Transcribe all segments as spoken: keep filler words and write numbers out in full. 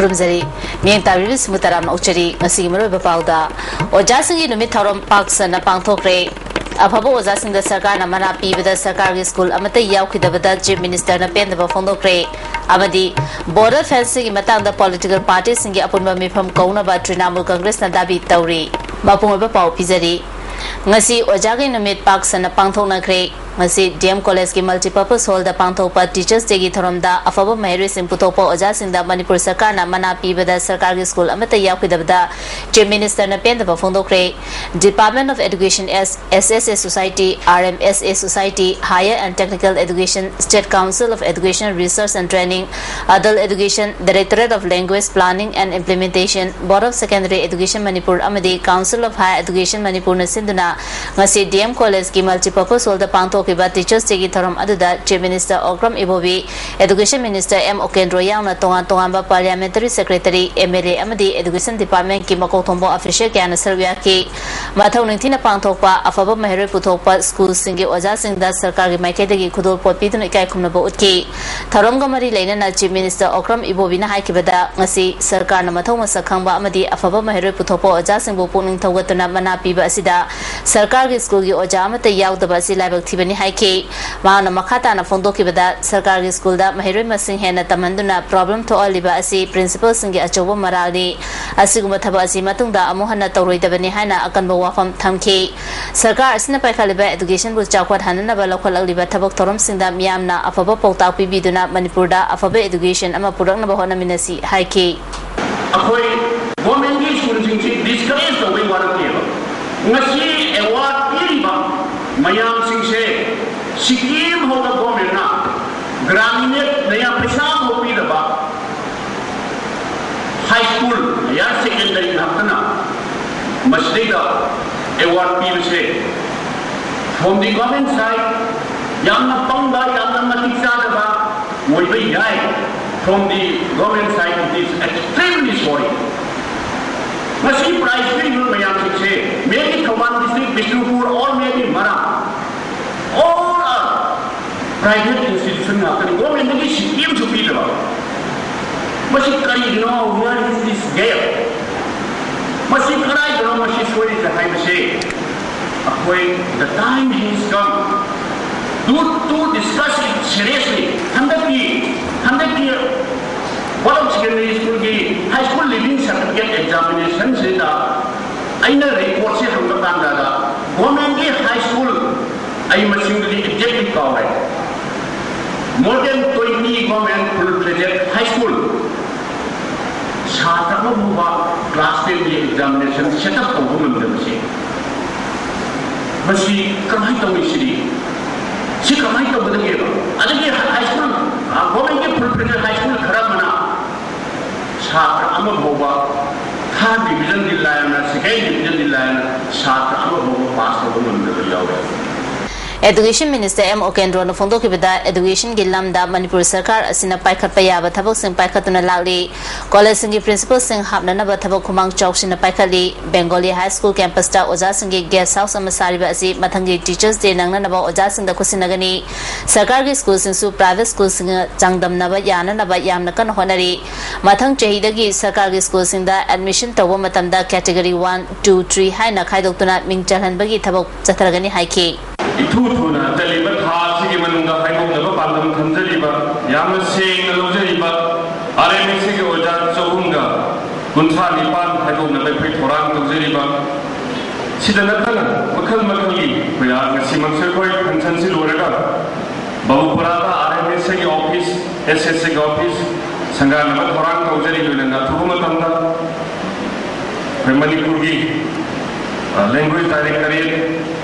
ꯈꯨꯔꯨꯝꯖꯔꯤ꯫ ꯃꯤꯠꯌꯦꯡ ꯇꯥꯕꯤꯔꯤꯕꯁꯤꯡꯕꯨ ꯇꯔꯥꯝꯅ ꯑꯣꯛꯆꯔꯤ꯫ ꯉꯁꯤꯒꯤ ꯃꯔꯨꯑꯣꯏꯕ ꯄꯥꯎꯗ, ꯑꯣꯖꯥꯁꯤꯡꯒꯤ ꯅꯨꯃꯤꯠ ꯊꯧꯔꯝ ꯄꯥꯛ ꯁꯟꯅ ꯄꯥꯡꯊꯣꯛꯈ꯭ꯔꯦ꯫ ꯑꯐꯕ ꯑꯣꯖꯥꯁꯤꯡꯗ ꯁꯔꯀꯥꯔꯅ ꯃꯅꯥ ꯄꯤꯕꯗ ꯁꯔꯀꯥꯔꯒꯤ ꯁ꯭ꯀꯨꯜ ꯑꯃꯠꯇ ꯌꯥꯎꯈꯤꯗꯕꯗ ꯆꯤꯐ ꯃꯤꯅꯤꯁꯇꯔꯅ ꯄꯦꯟꯗꯕ ꯐꯣꯡꯗꯣꯛꯈ꯭ꯔꯦ꯫ ꯑꯃꯗꯤ ꯕꯣꯔꯗꯔ ꯐꯦꯟꯁꯤꯡꯒꯤ ꯃꯇꯥꯡꯗ ꯄꯣꯂꯤꯇꯤꯀꯦꯜ ꯄꯥꯔꯇꯤꯁꯤꯡꯒꯤ ꯑꯄꯨꯟꯕ ꯃꯤꯐꯝ ꯀꯧꯅꯕ ꯇ꯭ꯔꯤꯅꯥꯃꯨꯜ ꯀꯪꯒ꯭ꯔꯦꯁꯅ ꯗꯥꯕꯤ ꯇꯧꯔꯤ꯫ ꯃꯄꯨꯡ ꯑꯣꯏꯕ ꯄꯥꯎ ꯄꯤꯖꯔꯤ꯫ ꯉꯁꯤ ꯑꯣꯖꯥꯒꯤ ꯅꯨꯃꯤꯠ ꯄꯥꯛ ꯁꯟꯅ ꯄꯥꯡꯊꯣꯛꯅꯈ꯭ꯔꯦ꯫ ꯉꯁꯤ ꯗꯤ ꯑꯦꯝ ꯀꯣꯂꯦꯖꯀꯤ ꯃꯜꯇꯤꯄꯔꯄꯁ ꯍꯣꯜꯗ ꯄꯥꯡꯊꯣꯛꯄ ꯇꯤꯆꯔꯁ ꯗꯦꯒꯤ ꯊꯧꯔꯝꯗ ꯑꯐꯕ ꯃꯍꯩꯔꯣꯏꯁꯤꯡ ꯄꯨꯊꯣꯛꯄ ꯑꯣꯖꯥꯁꯤꯡꯗ ꯃꯅꯤꯄꯨꯔ ꯁꯔꯀꯥꯔꯅ ꯃꯅꯥ ꯄꯤꯕꯗ ꯁꯔꯀꯥꯔꯒꯤ ꯁ꯭ꯀꯨꯜ ꯑꯃꯠꯇ ꯌꯥꯎꯈꯤꯗꯕꯗ ꯆꯤꯐ ꯃꯤꯅꯤꯁꯇꯔꯅ ꯄꯦꯟꯗꯕ ꯐꯣꯡꯗꯣꯛꯈ꯭ꯔꯦ꯫ Department of Education, S S S A Society, R M S A Society, Higher and Technical Education, State Council of Education Research and Training, Adult Education, Directorate of Language Planning and Implementation, Board of Secondary Education Manipur ꯑꯃꯗꯤ Council of Higher Education ꯃꯅꯤꯄꯨꯔꯅ ꯁꯤꯟꯗꯨꯅ ꯉꯁꯤ D M ꯀꯣꯂꯦꯖꯀꯤ multipurpose ꯍꯣꯜꯗ ꯄꯥꯡꯊꯣꯛꯈꯤꯕ teachers ꯗꯦꯒꯤ ꯊꯧꯔꯝ ꯑꯗꯨꯗ chief minister Okram Ibobi, education minister M Okendro ꯌꯥꯎꯅ ꯇꯣꯉꯥꯟ ꯇꯣꯉꯥꯟꯕ parliamentary secretary, M L A ꯑꯃꯗꯤ ꯑꯦꯗꯨꯀꯦꯁꯟ ꯗꯤꯄꯥꯔꯠꯃꯦꯟꯠꯀꯤ ꯃꯀꯣꯛ ꯊꯣꯡꯕ ꯑꯣꯐꯤꯁꯤꯌꯦꯜ ꯀꯌꯥꯅ ꯁꯔꯨꯛ ꯌꯥꯈꯤ꯫ ꯃꯊꯧ ꯅꯤꯡꯊꯤꯅ ꯄꯥꯡꯊꯣꯛꯄ, ꯑꯐꯕ ꯃꯍꯩꯔꯣꯏ ꯄꯨꯊꯣꯛꯄ, ꯁ꯭ꯀꯨꯜꯁꯤꯡꯒꯤ ꯑꯣꯖꯥꯁꯤꯡꯗ ꯁꯔꯀꯥꯔꯒꯤ ꯃꯥꯏꯀꯩꯗꯒꯤ ꯈꯨꯗꯣꯜꯄꯣꯠ ꯄꯤꯗꯨꯅ ꯏꯀꯥꯏ ꯈꯨꯝꯅꯕ ꯎꯠꯈꯤ꯫ ꯊꯧꯔꯝꯒ ꯃꯔꯤ ꯂꯩꯅꯅ ꯆꯤꯐ ꯃꯤꯅꯤꯁꯇꯔ ꯑꯣꯀ꯭ꯔꯝ ꯏꯕꯣꯕꯤꯅ ꯍꯥꯏꯈꯤꯕꯗ, ꯉꯁꯤ ꯁꯔꯀꯥꯔꯅ ꯃꯊꯧ ꯃꯁꯛ ꯈꯪꯕ ꯑꯃꯗꯤ ꯑꯐꯕ ꯃꯍꯩꯔꯣꯏ ꯄꯨꯊꯣꯛꯄ ꯑꯣꯖꯥꯁꯤꯡꯕꯨ ꯄꯨꯛꯅꯤꯡ ꯊꯧꯒꯠꯇꯨꯅ ꯃꯅꯥ ꯄꯤꯕ ꯑꯁꯤꯗ ꯁꯔꯀꯥꯔꯒꯤ ꯁ꯭ꯀꯨꯜꯒꯤ ꯑꯣꯖꯥ ꯑꯃꯠꯇ ꯌꯥꯎꯗꯕ ꯑꯁꯤ ꯂꯥꯏꯕꯛ ꯊꯤꯕꯅꯤ ꯍꯥꯏꯈꯤ꯫ ꯃꯍꯥꯛꯅ ꯃꯈꯥ ꯇꯥꯅ ꯐꯣꯡꯗꯣꯛꯈꯤꯕꯗ, ꯁꯔꯀꯥꯔꯒꯤ ꯁ꯭ꯀꯨꯜꯗ ꯃꯍꯩꯔꯣꯏ ꯃꯁꯤꯡ ꯍꯦꯟꯅ ꯇꯝꯍꯟꯗꯨꯅ ꯄ꯭ꯔꯣꯕ꯭ꯂꯦꯝ ꯊꯣꯛꯍꯜꯂꯤꯕ ꯑꯁꯤ ꯄ꯭ꯔꯤꯟꯁꯤꯄꯜꯁꯤꯡꯒꯤ ꯑꯆꯧꯕ ꯃꯔꯥꯜꯅꯤ꯫ ꯑꯁꯤꯒꯨꯝꯕ ꯊꯕꯛ ꯑꯁꯤ ꯃꯇꯨꯡꯗ ꯑꯃꯨꯛ ꯍꯟꯅ ꯇꯧꯔꯣꯏꯗꯕꯅꯤ ꯍꯥꯏꯅ ꯑꯀꯟꯕ ꯋꯥꯐꯝ ꯊꯝꯈꯤ꯫ ꯁꯔꯀꯥꯔ ꯑꯁꯤꯅ ꯄꯥꯏꯈꯠꯂꯤꯕ ꯑꯦꯗꯨꯀꯦꯁꯟꯕꯨ ꯆꯥꯎꯈꯠꯍꯟꯅꯅꯕ ꯂꯧꯈꯠꯂꯛꯂꯤꯕ ꯊꯕꯛ ꯊꯧꯔꯝꯁꯤꯡꯗ ꯃꯤꯌꯥꯝꯅ ꯑꯐꯕ ꯄꯥꯎꯇꯥꯛ ꯄꯤꯕꯤꯗꯨꯅ ꯃꯅꯤꯄꯨꯔꯗ ꯑꯐꯕ ꯑꯦꯗꯨꯀꯦꯁꯟ ꯑꯃ ꯄꯨꯔꯛꯅꯕ ꯍꯣꯠꯅꯃꯤꯟꯅꯁꯤ ꯍꯥꯏꯈꯤ꯫ ꯑꯩꯈꯣꯏ ꯒꯣꯔꯃꯦꯟꯒꯤ ꯁ꯭ꯀꯨꯜꯁꯤꯡꯁꯤ ꯗꯤꯁꯀꯔꯦꯖ ꯇꯧꯕꯩ ꯋꯥꯔꯛꯅꯦꯕ꯫ ꯉꯁꯤ ꯑꯦꯋꯥꯔꯗ ꯄꯤꯔꯤꯕ ꯃꯌꯥꯝꯁꯤꯡꯁꯦ ꯁꯤꯀꯤꯝ ꯍꯧꯅ ꯒꯣꯔꯃꯦꯟꯅ ꯒ꯭ꯔꯥꯃꯤꯅꯦꯠ ꯅꯌꯥ ꯄꯩꯁꯥ ꯑꯃꯐꯥꯎ ꯄꯤꯗꯕ ꯍꯥꯏ ꯁ꯭ꯀꯨꯜ, ꯍꯥꯌꯔ ꯁꯦꯀꯦꯟꯗꯔꯤ ꯉꯥꯛꯇꯅ ꯃꯁꯤꯗꯩꯗ award ꯄꯤꯕꯁꯦ from the government side ꯌꯥꯝꯅ ꯄꯪꯕ, ꯌꯥꯝꯅ ꯃꯇꯤꯛ ꯆꯥꯗꯕ ꯑꯣꯏꯕ ꯌꯥꯏ꯫ From the government side, it is extremely sorry. ꯉꯁꯤ ꯄ꯭ꯔꯥꯏꯖ ꯄꯤꯔꯤꯕ ꯃꯌꯥꯝꯁꯤꯡꯁꯦ, maybe Thauban district, Bishnupur, or maybe Maram, all are private institution ꯉꯥꯛꯇꯅꯤ, ꯒꯣꯔꯃꯦꯟꯗꯒꯤ ꯁꯤꯀꯤ ꯑꯃꯁꯨ ꯄꯤꯗꯕ꯫ ꯃꯁꯤ ꯀꯔꯤꯒꯤꯅꯣ? Where is this gap? ꯃꯁꯤ ꯀꯗꯥꯏꯗꯅꯣ ꯃꯁꯤ ꯁꯣꯏꯔꯤꯁꯦ ꯍꯥꯏꯕꯁꯦ ꯑꯩꯈꯣꯏ, the time has come to, to discuss it seriously. ꯍꯟꯗꯛꯀꯤ, ꯍꯟꯗꯛꯀꯤ ꯕꯣꯔꯗ ꯑꯣꯐ ꯁꯦꯀꯦꯟꯗꯔꯤ ꯁ꯭ꯀꯨꯜꯒꯤ high school leaving certificate examination ꯁꯤꯗ ꯑꯩꯅ ꯔꯤꯄꯣꯔꯠꯁꯦ ꯍꯪꯕ ꯀꯥꯟꯗ ꯒꯣꯔꯃꯦꯟꯒꯤ ꯍꯥꯏ ꯁ꯭ꯀꯨꯜ, ꯑꯩ ꯃꯁꯤꯡꯗꯨꯗꯤ exactly ꯀꯥꯎꯔꯦ, more than twenty government full fledged high school ꯁꯥꯇ꯭ꯔ ꯑꯃ ꯐꯥꯎꯕ class ten ꯒꯤ examination set up ꯇꯧꯕ ꯉꯝꯗꯕꯁꯦ, ꯃꯁꯤ ꯀꯃꯥꯏꯅ ꯇꯧꯅꯤ? ꯁꯤꯗꯤ, ꯁꯤ ꯀꯃꯥꯏꯅ ꯇꯧꯒꯗꯒꯦꯕ? ꯑꯗꯒꯤ high school, ꯒꯣꯔꯃꯦꯟꯒꯤ full fledged high school ꯈꯔ ꯑꯃꯅ ꯁꯥꯇ꯭ꯔ ꯑꯃ ꯐꯥꯎꯕ, third division ꯗꯤ ꯂꯥꯏꯔꯅ, second division ꯗꯤ ꯂꯥꯏꯔꯅ, ꯁꯥꯇ꯭ꯔ ꯑꯃ ꯐꯥꯎꯕ ꯄꯥꯁ ꯇꯧꯕ ꯉꯝꯗꯕ ꯌꯥꯎꯔꯦ꯫ Education Minister M Okendro ꯅ ꯐꯣꯡꯗꯣꯛꯈꯤꯕꯗ, education ꯒꯤ ꯂꯝꯗ ꯃꯅꯤꯄꯨꯔ ꯁꯔꯀꯥꯔ ꯑꯁꯤꯅ ꯄꯥꯏꯈꯠꯄ ꯌꯥꯕ ꯊꯕꯛꯁꯤꯡ ꯄꯥꯏꯈꯠꯇꯨꯅ ꯂꯥꯛꯂꯤ꯫ ꯀꯣꯂꯦꯖꯁꯤꯡꯒꯤ principal ꯁꯤꯡ ꯍꯥꯞꯅꯅꯕ ꯊꯕꯛ ꯈꯨꯃꯥꯡ ꯆꯥꯎꯁꯤꯟꯅ ꯄꯥꯏꯈꯠꯂꯤ꯫ Bengali High School campus ꯇ ꯑꯣꯖꯥꯁꯤꯡꯒꯤ guest house ꯑꯃ ꯁꯥꯔꯤꯕ ꯑꯁꯤ ꯃꯊꯪꯒꯤ Teachers Day ꯅꯪꯅꯅꯕ ꯑꯣꯖꯥꯁꯤꯡꯗ ꯈꯨꯠꯁꯤꯟꯅꯒꯅꯤ꯫ ꯁꯔꯀꯥꯔꯒꯤ ꯁ꯭ꯀꯨꯜꯁꯤꯡꯁꯨ private ꯁ꯭ꯀꯨꯜꯁꯤꯡꯒ ꯆꯥꯡꯗꯝꯅꯕ ꯌꯥꯅꯅꯕ ꯌꯥꯝꯅ ꯀꯟꯅ ꯍꯣꯠꯅꯔꯤ꯫ ꯃꯊꯪ ꯆꯍꯤꯗꯒꯤ ꯁꯔꯀꯥꯔꯒꯤ ꯁ꯭ꯀꯨꯜꯁꯤꯡꯗ admission ꯇꯧꯕ ꯃꯇꯝꯗ category one, two, three ꯍꯥꯏꯅ ꯈꯥꯏꯗꯣꯛꯇꯨꯅ ꯃꯤꯡ ꯆꯜꯍꯟꯕꯒꯤ ꯊꯕꯛ ꯆꯠꯊꯔꯒꯅꯤ ꯍꯥꯏꯈꯤ꯫ ꯏꯊꯨ ꯊꯨꯅ ꯆꯠꯂꯤꯕ ꯊꯥ ꯑꯁꯤꯒꯤ ꯃꯅꯨꯡꯗ ꯍꯥꯏꯗꯣꯛꯅꯕ ꯄꯥꯟꯗꯝ ꯊꯝꯖꯔꯤꯕ, ꯌꯥꯝꯅ ꯁꯦꯡꯅ ꯂꯧꯖꯔꯤꯕ RMSA ꯒꯤ ꯑꯣꯖꯥ ꯆꯍꯨꯝꯒ ꯀꯨꯟꯊ꯭ꯔꯥ ꯅꯤꯄꯥꯟ ꯍꯥꯏꯗꯣꯛꯅꯕ ꯑꯩꯈꯣꯏ ꯊꯧꯔꯥꯡ ꯇꯧꯖꯔꯤꯕ꯫ ꯁꯤꯗ ꯅꯠꯇꯅ ꯃꯈꯜ ꯃꯈꯜꯒꯤ ꯑꯩꯈꯣꯏ ꯉꯁꯤꯃꯛꯁꯨ ꯑꯩꯈꯣꯏ function ꯁꯤ ꯂꯣꯏꯔꯒ ꯕꯥꯕꯨꯄꯨꯔꯥꯗ RMSA ꯒꯤ office, SSA ꯒꯤ office ꯁꯪꯒꯥꯅꯕ ꯊꯧꯔꯥꯡ ꯇꯧꯖꯔꯤ꯫ ꯂꯣꯏꯅꯅ ꯑꯊꯨꯕ ꯃꯇꯝꯗ ꯑꯩꯈꯣꯏ ꯃꯅꯤꯄꯨꯔꯒꯤ language directorate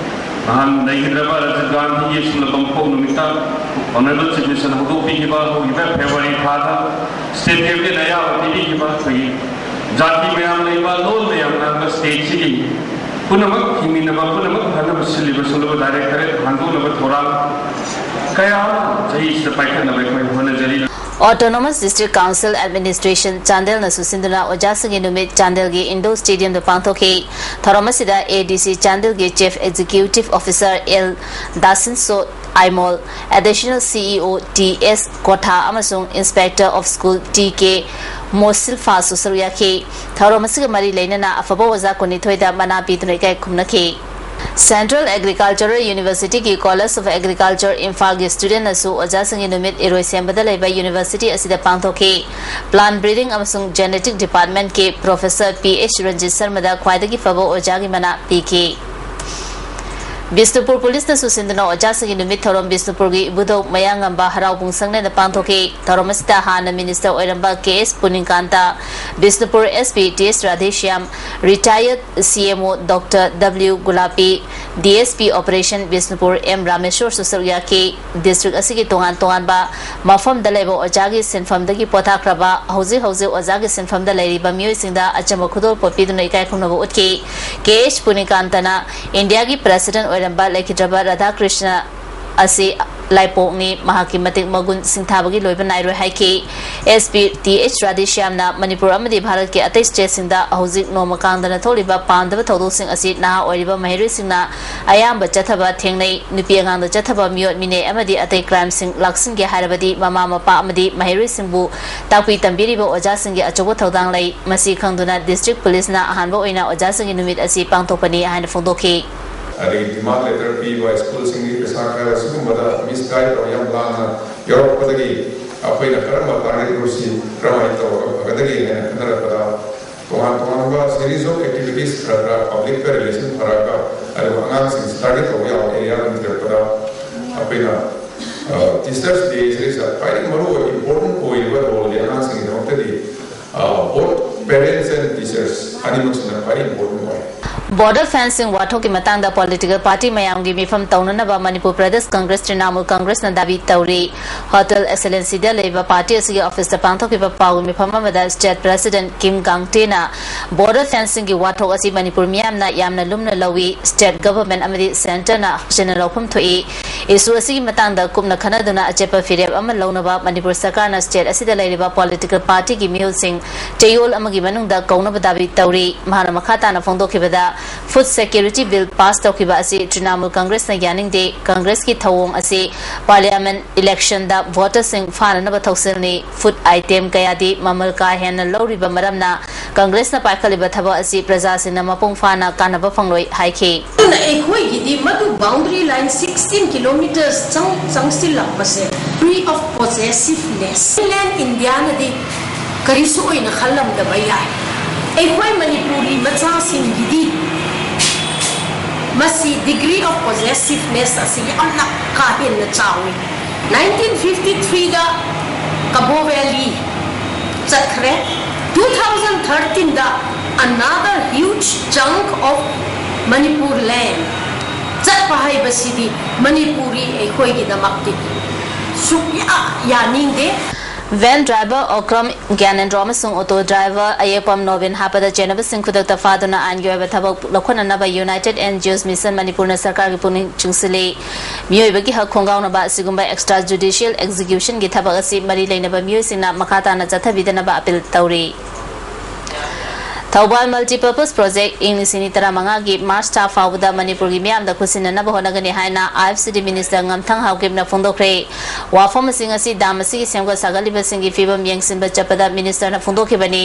ꯅꯍꯥꯟ ꯂꯩꯈꯤꯗ꯭ꯔꯕ ꯔꯥꯖꯤꯕ ꯒꯥꯟꯙꯤꯒꯤ ꯁꯨꯞꯅ ꯄꯣꯛꯄ ꯅꯨꯃꯤꯠꯇ Honourable Chief Minister ꯅ ꯍꯧꯗꯣꯛꯄꯤꯈꯤꯕ ꯍꯧꯈꯤꯕ February ꯊꯥꯗ state cabinet ꯅ ꯑꯌꯥꯕ ꯄꯤꯕꯤꯈꯤꯕ ꯑꯩꯈꯣꯏꯒꯤ ꯖꯥꯇꯤ ꯃꯌꯥꯝ ꯂꯩꯕ, ꯂꯣꯟ ꯃꯌꯥꯝ ꯉꯥꯡꯕ state ꯁꯤꯒꯤ ꯄꯨꯝꯅꯃꯛ ꯍꯤꯡꯃꯤꯟꯅꯕ, ꯄꯨꯝꯅꯃꯛ ꯐꯅꯕ ꯁꯤꯜꯂꯤꯕ ꯁꯤꯒꯨꯝꯂꯕ directorate ꯍꯥꯡꯗꯣꯛꯅꯕ ꯊꯧꯔꯥꯡ ꯀꯌꯥ ꯑꯃ ꯆꯍꯤꯁꯤꯗ ꯄꯥꯏꯈꯠꯅꯕ ꯑꯩꯈꯣꯏ ꯍꯣꯠꯅꯖꯔꯤ꯫ Autonomous District Council Administration ꯆꯥꯟꯗꯦꯜꯅꯁꯨ ꯁꯤꯟꯗꯨꯅ ꯑꯣꯖꯥꯁꯤꯡꯒꯤ ꯅꯨꯃꯤꯠ ꯆꯥꯟꯗꯦꯜꯒꯤ indoor stadium ꯗ ꯄꯥꯡꯊꯣꯛꯈꯤ꯫ ꯊꯧꯔꯝ ꯑꯁꯤꯗ ADC ꯆꯥꯟꯗꯦꯜꯒꯤ Chief Executive Officer L ꯗꯥꯁꯤꯟꯁꯣ, Aimol, Additional C E O T S ꯀꯣꯊꯥ ꯑꯃꯁꯨꯡ Inspector of School T K ꯃꯣꯁꯤꯜꯐꯥꯁꯨ ꯁꯔꯨꯛ ꯌꯥꯈꯤ꯫ ꯊꯧꯔꯝ ꯑꯁꯤꯒ ꯃꯔꯤ ꯂꯩꯅꯅ ꯑꯐꯕ ꯑꯣꯖꯥ ꯀꯨꯟꯅꯤꯊꯣꯏꯗ ꯃꯅꯥ ꯄꯤꯗꯨꯅ ꯏꯀꯥꯏ ꯈꯨꯝꯅꯈꯤ꯫ Central Agricultural University ꯒꯤ College of Agriculture ꯏꯝꯐꯥꯜꯒꯤ student ꯅꯁꯨ ꯑꯣꯖꯥꯁꯤꯡꯒꯤ ꯅꯨꯃꯤꯠ ꯏꯔꯣꯏꯁꯦꯝꯕꯗ ꯂꯩꯕ university ꯑꯁꯤꯗ ꯄꯥꯡꯊꯣꯛꯈꯤ꯫ Plant Breeding ꯑꯃꯁꯨꯡ Genetic Department ꯀꯤ Professor P H ꯔꯟꯖꯤꯠ ꯁꯔꯃꯗ ꯈ꯭ꯋꯥꯏꯗꯒꯤ ꯐꯕ ꯑꯣꯖꯥꯒꯤ ꯃꯅꯥ ꯄꯤꯈꯤ꯫ ꯕꯤꯁꯅꯨꯄꯨꯔ ꯄꯨꯂꯤꯁꯅ ꯁꯨꯁꯤꯟꯗꯨꯅ ꯑꯣꯖꯥꯁꯤꯡꯒꯤ ꯅꯨꯃꯤꯠ ꯊꯧꯔꯝ ꯕꯤꯁꯅꯨꯄꯨꯔꯒꯤ ꯏꯕꯨꯙꯧ ꯃꯌꯥꯡꯉꯝꯕ ꯍꯔꯥꯎꯕꯨꯡ ꯁꯪꯂꯦꯟꯗ ꯄꯥꯡꯊꯣꯛꯈꯤ꯫ ꯊꯧꯔꯝ ꯑꯁꯤꯗ ꯍꯥꯟꯅ minister ꯑꯣꯏꯔꯝꯕ K S Punikanta, Bishnupur S P T S Radheshyam, retired C M O Doctor W Gulapi, D S P Operation Bishnupur M ꯔꯥꯃꯦꯁꯣꯔꯁꯨ ꯁꯔꯨꯛ ꯌꯥꯈꯤ꯫ District ꯑꯁꯤꯒꯤ ꯇꯣꯉꯥꯟ ꯇꯣꯉꯥꯟꯕ ꯃꯐꯝꯗ ꯂꯩꯕ ꯑꯣꯖꯥꯒꯤ ꯁꯤꯟꯐꯝꯗꯒꯤ ꯄꯣꯊꯥꯈ꯭ꯔꯕ, ꯍꯧꯖꯤꯛ ꯍꯧꯖꯤꯛ ꯑꯣꯖꯥꯒꯤ ꯁꯤꯟꯐꯝꯗ ꯂꯩꯔꯤꯕ ꯃꯤꯑꯣꯏꯁꯤꯡꯗ ꯑꯆꯝꯕ ꯈꯨꯗꯣꯜꯄꯣꯠ ꯄꯤꯗꯨꯅ ꯏꯀꯥꯏ ꯈꯨꯝꯅꯕ ꯎꯠꯈꯤ꯫ ꯀꯦ ꯑꯦꯁ ꯄꯨꯅꯤꯀꯥꯟꯇꯅ ꯏꯟꯗꯤꯌꯥꯒꯤ president ꯑꯣꯏꯔꯝꯕ ꯂꯩꯈꯤꯗ꯭ꯔꯕ ꯔꯥꯙꯥꯀ꯭ꯔꯤꯁꯅ ꯑꯁꯤ ꯂꯥꯏꯄꯣꯛꯅꯤ, ꯃꯍꯥꯛꯀꯤ ꯃꯇꯤꯛ ꯃꯒꯨꯟ ꯁꯤꯡꯊꯥꯕꯒꯤ ꯂꯣꯏꯕ ꯅꯥꯏꯔꯣꯏ ꯍꯥꯏꯈꯤ꯫ S P T H ꯔꯥꯙꯦꯁ꯭ꯌꯥꯝꯅ Manipur ꯑꯃꯗꯤ ꯚꯥꯔꯠꯀꯤ ꯑꯇꯩ stateꯁꯤꯡꯗ ꯍꯧꯖꯤꯛ ꯅꯣꯡꯃ ꯀꯥꯡꯗꯅ ꯊꯣꯛꯂꯤꯕ ꯄꯥꯝꯗꯕ ꯊꯧꯗꯣꯛꯁꯤꯡ ꯑꯁꯤ ꯅꯍꯥ ꯑꯣꯏꯔꯤꯕ ꯃꯍꯩꯔꯣꯏꯁꯤꯡꯅ ꯑꯌꯥꯝꯕ ꯆꯠꯊꯕ ꯊꯦꯡꯅꯩ꯫ ꯅꯨꯄꯤ ꯑꯉꯥꯡꯗ ꯆꯠꯊꯕ, ꯃꯤꯑꯣꯠ ꯃꯤꯅꯩ ꯑꯃꯗꯤ ꯑꯇꯩ crimeꯁꯤꯡ ꯂꯥꯛꯁꯤꯟꯒꯦ ꯍꯥꯏꯔꯕꯗꯤ ꯃꯃꯥ ꯃꯄꯥ ꯑꯃꯗꯤ ꯃꯍꯩꯔꯣꯏꯁꯤꯡꯕꯨ ꯇꯥꯛꯄꯤ ꯇꯝꯕꯤꯔꯤꯕ ꯑꯣꯖꯥꯁꯤꯡꯒꯤ ꯑꯆꯧꯕ ꯊꯧꯗꯥꯡ ꯂꯩ꯫ ꯃꯁꯤ ꯈꯪꯗꯨꯅ district ꯄꯨꯂꯤꯁꯅ ꯑꯍꯥꯟꯕ ꯑꯣꯏꯅ ꯑꯣꯖꯥꯁꯤꯡꯒꯤ ꯅꯨꯃꯤꯠ ꯑꯁꯤ ꯄꯥꯡꯊꯣꯛꯄꯅꯤ ꯍꯥꯏꯅ ꯐꯣꯡꯗꯣꯛꯈꯤ꯫ ꯑꯗꯒꯤ demand letter ꯄꯤꯕ, ꯁ꯭ꯀꯨꯜꯁꯤꯡꯒꯤ ꯄꯩꯁꯥ ꯈꯔ ꯁꯤꯒꯨꯝꯕꯗ misguide ꯇꯧꯕ ꯌꯥꯝ ꯂꯥꯟꯅ ꯌꯥꯎꯔꯛꯄꯗꯒꯤ ꯑꯩꯈꯣꯏꯅ ꯀꯔꯝꯕ target groupꯁꯤ ꯀꯔꯝꯍꯥꯏꯅ ꯇꯧꯔꯒ ꯐꯒꯗꯒꯦ ꯍꯥꯏꯅ ꯈꯟꯅꯔꯛꯄꯗ ꯇꯣꯉꯥꯟ ꯇꯣꯉꯥꯟꯕ series of activities ꯈꯔ ꯈꯔ publicꯀ relation ꯐꯔꯒ ꯑꯗꯨꯒ ꯑꯉꯥꯡꯁꯤꯡꯁꯤ target ꯇꯧꯕ ꯌꯥꯕ area ꯑꯗꯨꯝ ꯊꯤꯔꯛꯄꯗ ꯑꯩꯈꯣꯏꯅ Teachers' Day ꯁꯤꯗꯩꯁꯤꯗ ꯈ꯭ꯋꯥꯏꯗꯒꯤ ꯃꯔꯨ ꯑꯣꯏꯕ important ꯑꯣꯏꯔꯤꯕ roleꯗꯤ ꯑꯉꯥꯡꯁꯤꯡꯒꯤꯗꯃꯛꯇꯗꯤ both parents and teachers ꯑꯅꯤꯃꯛꯁꯤꯅ ꯈ꯭ꯋꯥꯏꯗꯒꯤ important ꯑꯣꯏ꯫ Border fencing ꯋꯥꯊꯣꯛꯀꯤ ꯃꯇꯥꯡꯗ political party ꯃꯌꯥꯝꯒꯤ ꯃꯤꯐꯝ ꯇꯧꯅꯅꯕ ꯃꯅꯤꯄꯨꯔ ꯄ꯭ꯔꯗꯦꯁ ꯀꯪꯒ꯭ꯔꯦꯁ ꯇ꯭ꯔꯤꯅꯥꯃꯨꯜ ꯀꯪꯒ꯭ꯔꯦꯁꯅ ꯗꯥꯕꯤ ꯇꯧꯔꯤ꯫ Hotel Excellencyꯗ ꯂꯩꯕ party ꯑꯁꯤꯒꯤ officeꯇ ꯄꯥꯡꯊꯣꯛꯈꯤꯕ ꯄꯥꯎꯒꯤ ꯃꯤꯐꯝ ꯑꯃꯗ state president ꯀꯤꯝ ꯒꯥꯡꯇꯦꯅ border fencingꯒꯤ ꯋꯥꯊꯣꯛ ꯑꯁꯤ ꯃꯅꯤꯄꯨꯔ ꯃꯤꯌꯥꯝꯅ ꯌꯥꯝꯅ ꯂꯨꯝꯅ ꯂꯧꯏ꯫ State government ꯑꯃꯗꯤ centreꯅ ꯍꯛꯆꯤꯟꯅ ꯂꯧꯐꯝ ꯊꯣꯛꯏ꯫ Issue ꯑꯁꯤꯒꯤ ꯃꯇꯥꯡꯗ ꯀꯨꯞꯅ ꯈꯟꯅꯗꯨꯅ ꯑꯆꯦꯠꯄ ꯐꯤꯔꯦꯞ ꯑꯃ ꯂꯧꯅꯕ ꯃꯅꯤꯄꯨꯔ ꯁꯔꯀꯥꯔꯅ state ꯑꯁꯤꯗ ꯂꯩꯔꯤꯕ political partyꯒꯤ ꯃꯤꯑꯣꯏꯁꯤꯡ ꯆꯌꯣꯜ ꯑꯃꯒꯤ ꯃꯅꯨꯡꯗ ꯀꯧꯅꯕ ꯗꯥꯕꯤ ꯇꯧꯔꯤ꯫ ꯃꯍꯥꯛꯅ ꯃꯈꯥ ꯇꯥꯅ ꯐꯣꯡꯗꯣꯛꯈꯤꯕꯗ, Food Security Bill pass ꯇꯧꯈꯤꯕ ꯑꯁꯤ Trinamool Congressꯅ ꯌꯥꯅꯤꯡꯗꯦ꯫ Congressꯀꯤ ꯊꯧꯑꯣꯡ ꯑꯁꯤ parliament electionꯗ voterꯁꯤꯡ ꯐꯥꯅꯅꯕ ꯊꯧꯁꯤꯜꯅꯤ꯫ Food item ꯀꯌꯥꯗꯤ ꯃꯃꯜ ꯀꯥ ꯍꯦꯟꯅ ꯂꯧꯔꯤꯕ ꯃꯔꯝꯅ Congressꯅ ꯄꯥꯏꯈꯠꯂꯤꯕ ꯊꯕꯛ ꯑꯁꯤ ꯄ꯭ꯔꯖꯥꯁꯤꯡꯅ ꯃꯄꯨꯡ ꯐꯥꯅ ꯀꯥꯟꯅꯕ ꯐꯪꯂꯣꯏ ꯍꯥꯏꯈꯤ꯫ ꯑꯗꯨꯅ ꯑꯩꯈꯣꯏꯒꯤꯗꯤ ꯃꯗꯨ boundary line sixteen kilometers ꯆꯪ-, ꯆꯪꯁꯤꯜꯂꯛꯄꯁꯦ degree of possessiveness꯫ Mainland Indiaꯅꯗꯤ ꯀꯔꯤꯁꯨ ꯑꯣꯏꯅ ꯈꯜꯂꯝꯗꯕ ꯌꯥꯏ꯫ ꯑꯩꯈꯣꯏ ꯃꯅꯤꯄꯨꯔꯤ ꯃꯆꯥꯁꯤꯡꯒꯤꯗꯤ ꯃꯁꯤ degree of possessiveness ꯑꯁꯤ ꯌꯥꯝꯅ ꯀꯥ ꯍꯦꯟꯅ ꯆꯥꯎꯏ꯫ Nineteen fifty threeꯗ Kabo Valley ꯆꯠꯈ꯭ꯔꯦ꯫ Two thousand thirteenꯗ another huge chunk of Manipur land ꯆꯠꯄ ꯍꯥꯏꯕꯁꯤꯗꯤ ꯃꯅꯤꯄꯨꯔꯤ ꯑꯩꯈꯣꯏꯒꯤꯗꯃꯛꯇꯤ ꯁꯨꯛꯌꯥ ꯌꯥꯅꯤꯡꯗꯦ꯫ Van driver Okram Gyanendra ꯑꯃꯁꯨꯡ auto driver ꯑꯌꯦꯛꯄꯝ ꯅꯣꯕꯤꯟ ꯍꯥꯞꯄꯗ ꯆꯦꯟꯅꯕꯁꯤꯡ ꯈꯨꯗꯛꯇ ꯐꯥꯗꯨꯅ ꯑꯥꯏꯟꯒꯤ ꯑꯣꯏꯕ ꯊꯕꯛ ꯂꯧꯈꯠꯅꯅꯕ United NGOs Mission ꯃꯅꯤꯄꯨꯔꯅ ꯁꯔꯀꯥꯔꯒꯤ ꯄꯨꯛꯅꯤꯡ ꯆꯤꯡꯁꯤꯜꯂꯤ꯫ ꯃꯤꯑꯣꯏꯕꯒꯤ ꯍꯛ ꯈꯣꯡꯒꯥꯎꯅꯕ ꯑꯁꯤꯒꯨꯝꯕ extrajudicial executionꯒꯤ ꯊꯕꯛ ꯑꯁꯤ ꯃꯔꯤ ꯂꯩꯅꯕ ꯃꯤꯑꯣꯏꯁꯤꯡꯅ ꯃꯈꯥ ꯇꯥꯅ ꯆꯠꯊꯕꯤꯗꯅꯕ appeal ꯇꯧꯔꯤ꯫ ꯊꯧꯕꯥꯜ Multipurpose Project ꯏꯪ ꯂꯤꯁꯤꯡ ꯑꯅꯤ ꯇꯔꯥꯃꯉꯥꯒꯤ March ꯊꯥ ꯐꯥꯎꯕꯗ ꯃꯅꯤꯄꯨꯔꯒꯤ ꯃꯤꯌꯥꯝꯗ ꯈꯨꯠꯁꯤꯟꯅꯅꯕ ꯍꯣꯠꯅꯒꯅꯤ ꯍꯥꯏꯅ IFCD Minister ꯉꯝꯊꯪ ꯍꯥꯎꯀꯤꯞꯅ ꯐꯣꯡꯗꯣꯛꯈ꯭ꯔꯦ꯫ ꯋꯥꯐꯝꯁꯤꯡ ꯑꯁꯤ dam ꯑꯁꯤꯒꯤ ꯁꯦꯝꯒꯠ ꯁꯥꯒꯠꯂꯤꯕꯁꯤꯡꯒꯤ ꯐꯤꯕꯝ ꯌꯦꯡꯁꯤꯟꯕ ꯆꯠꯄꯗ Ministerꯅ ꯐꯣꯡꯗꯣꯛꯈꯤꯕꯅꯤ꯫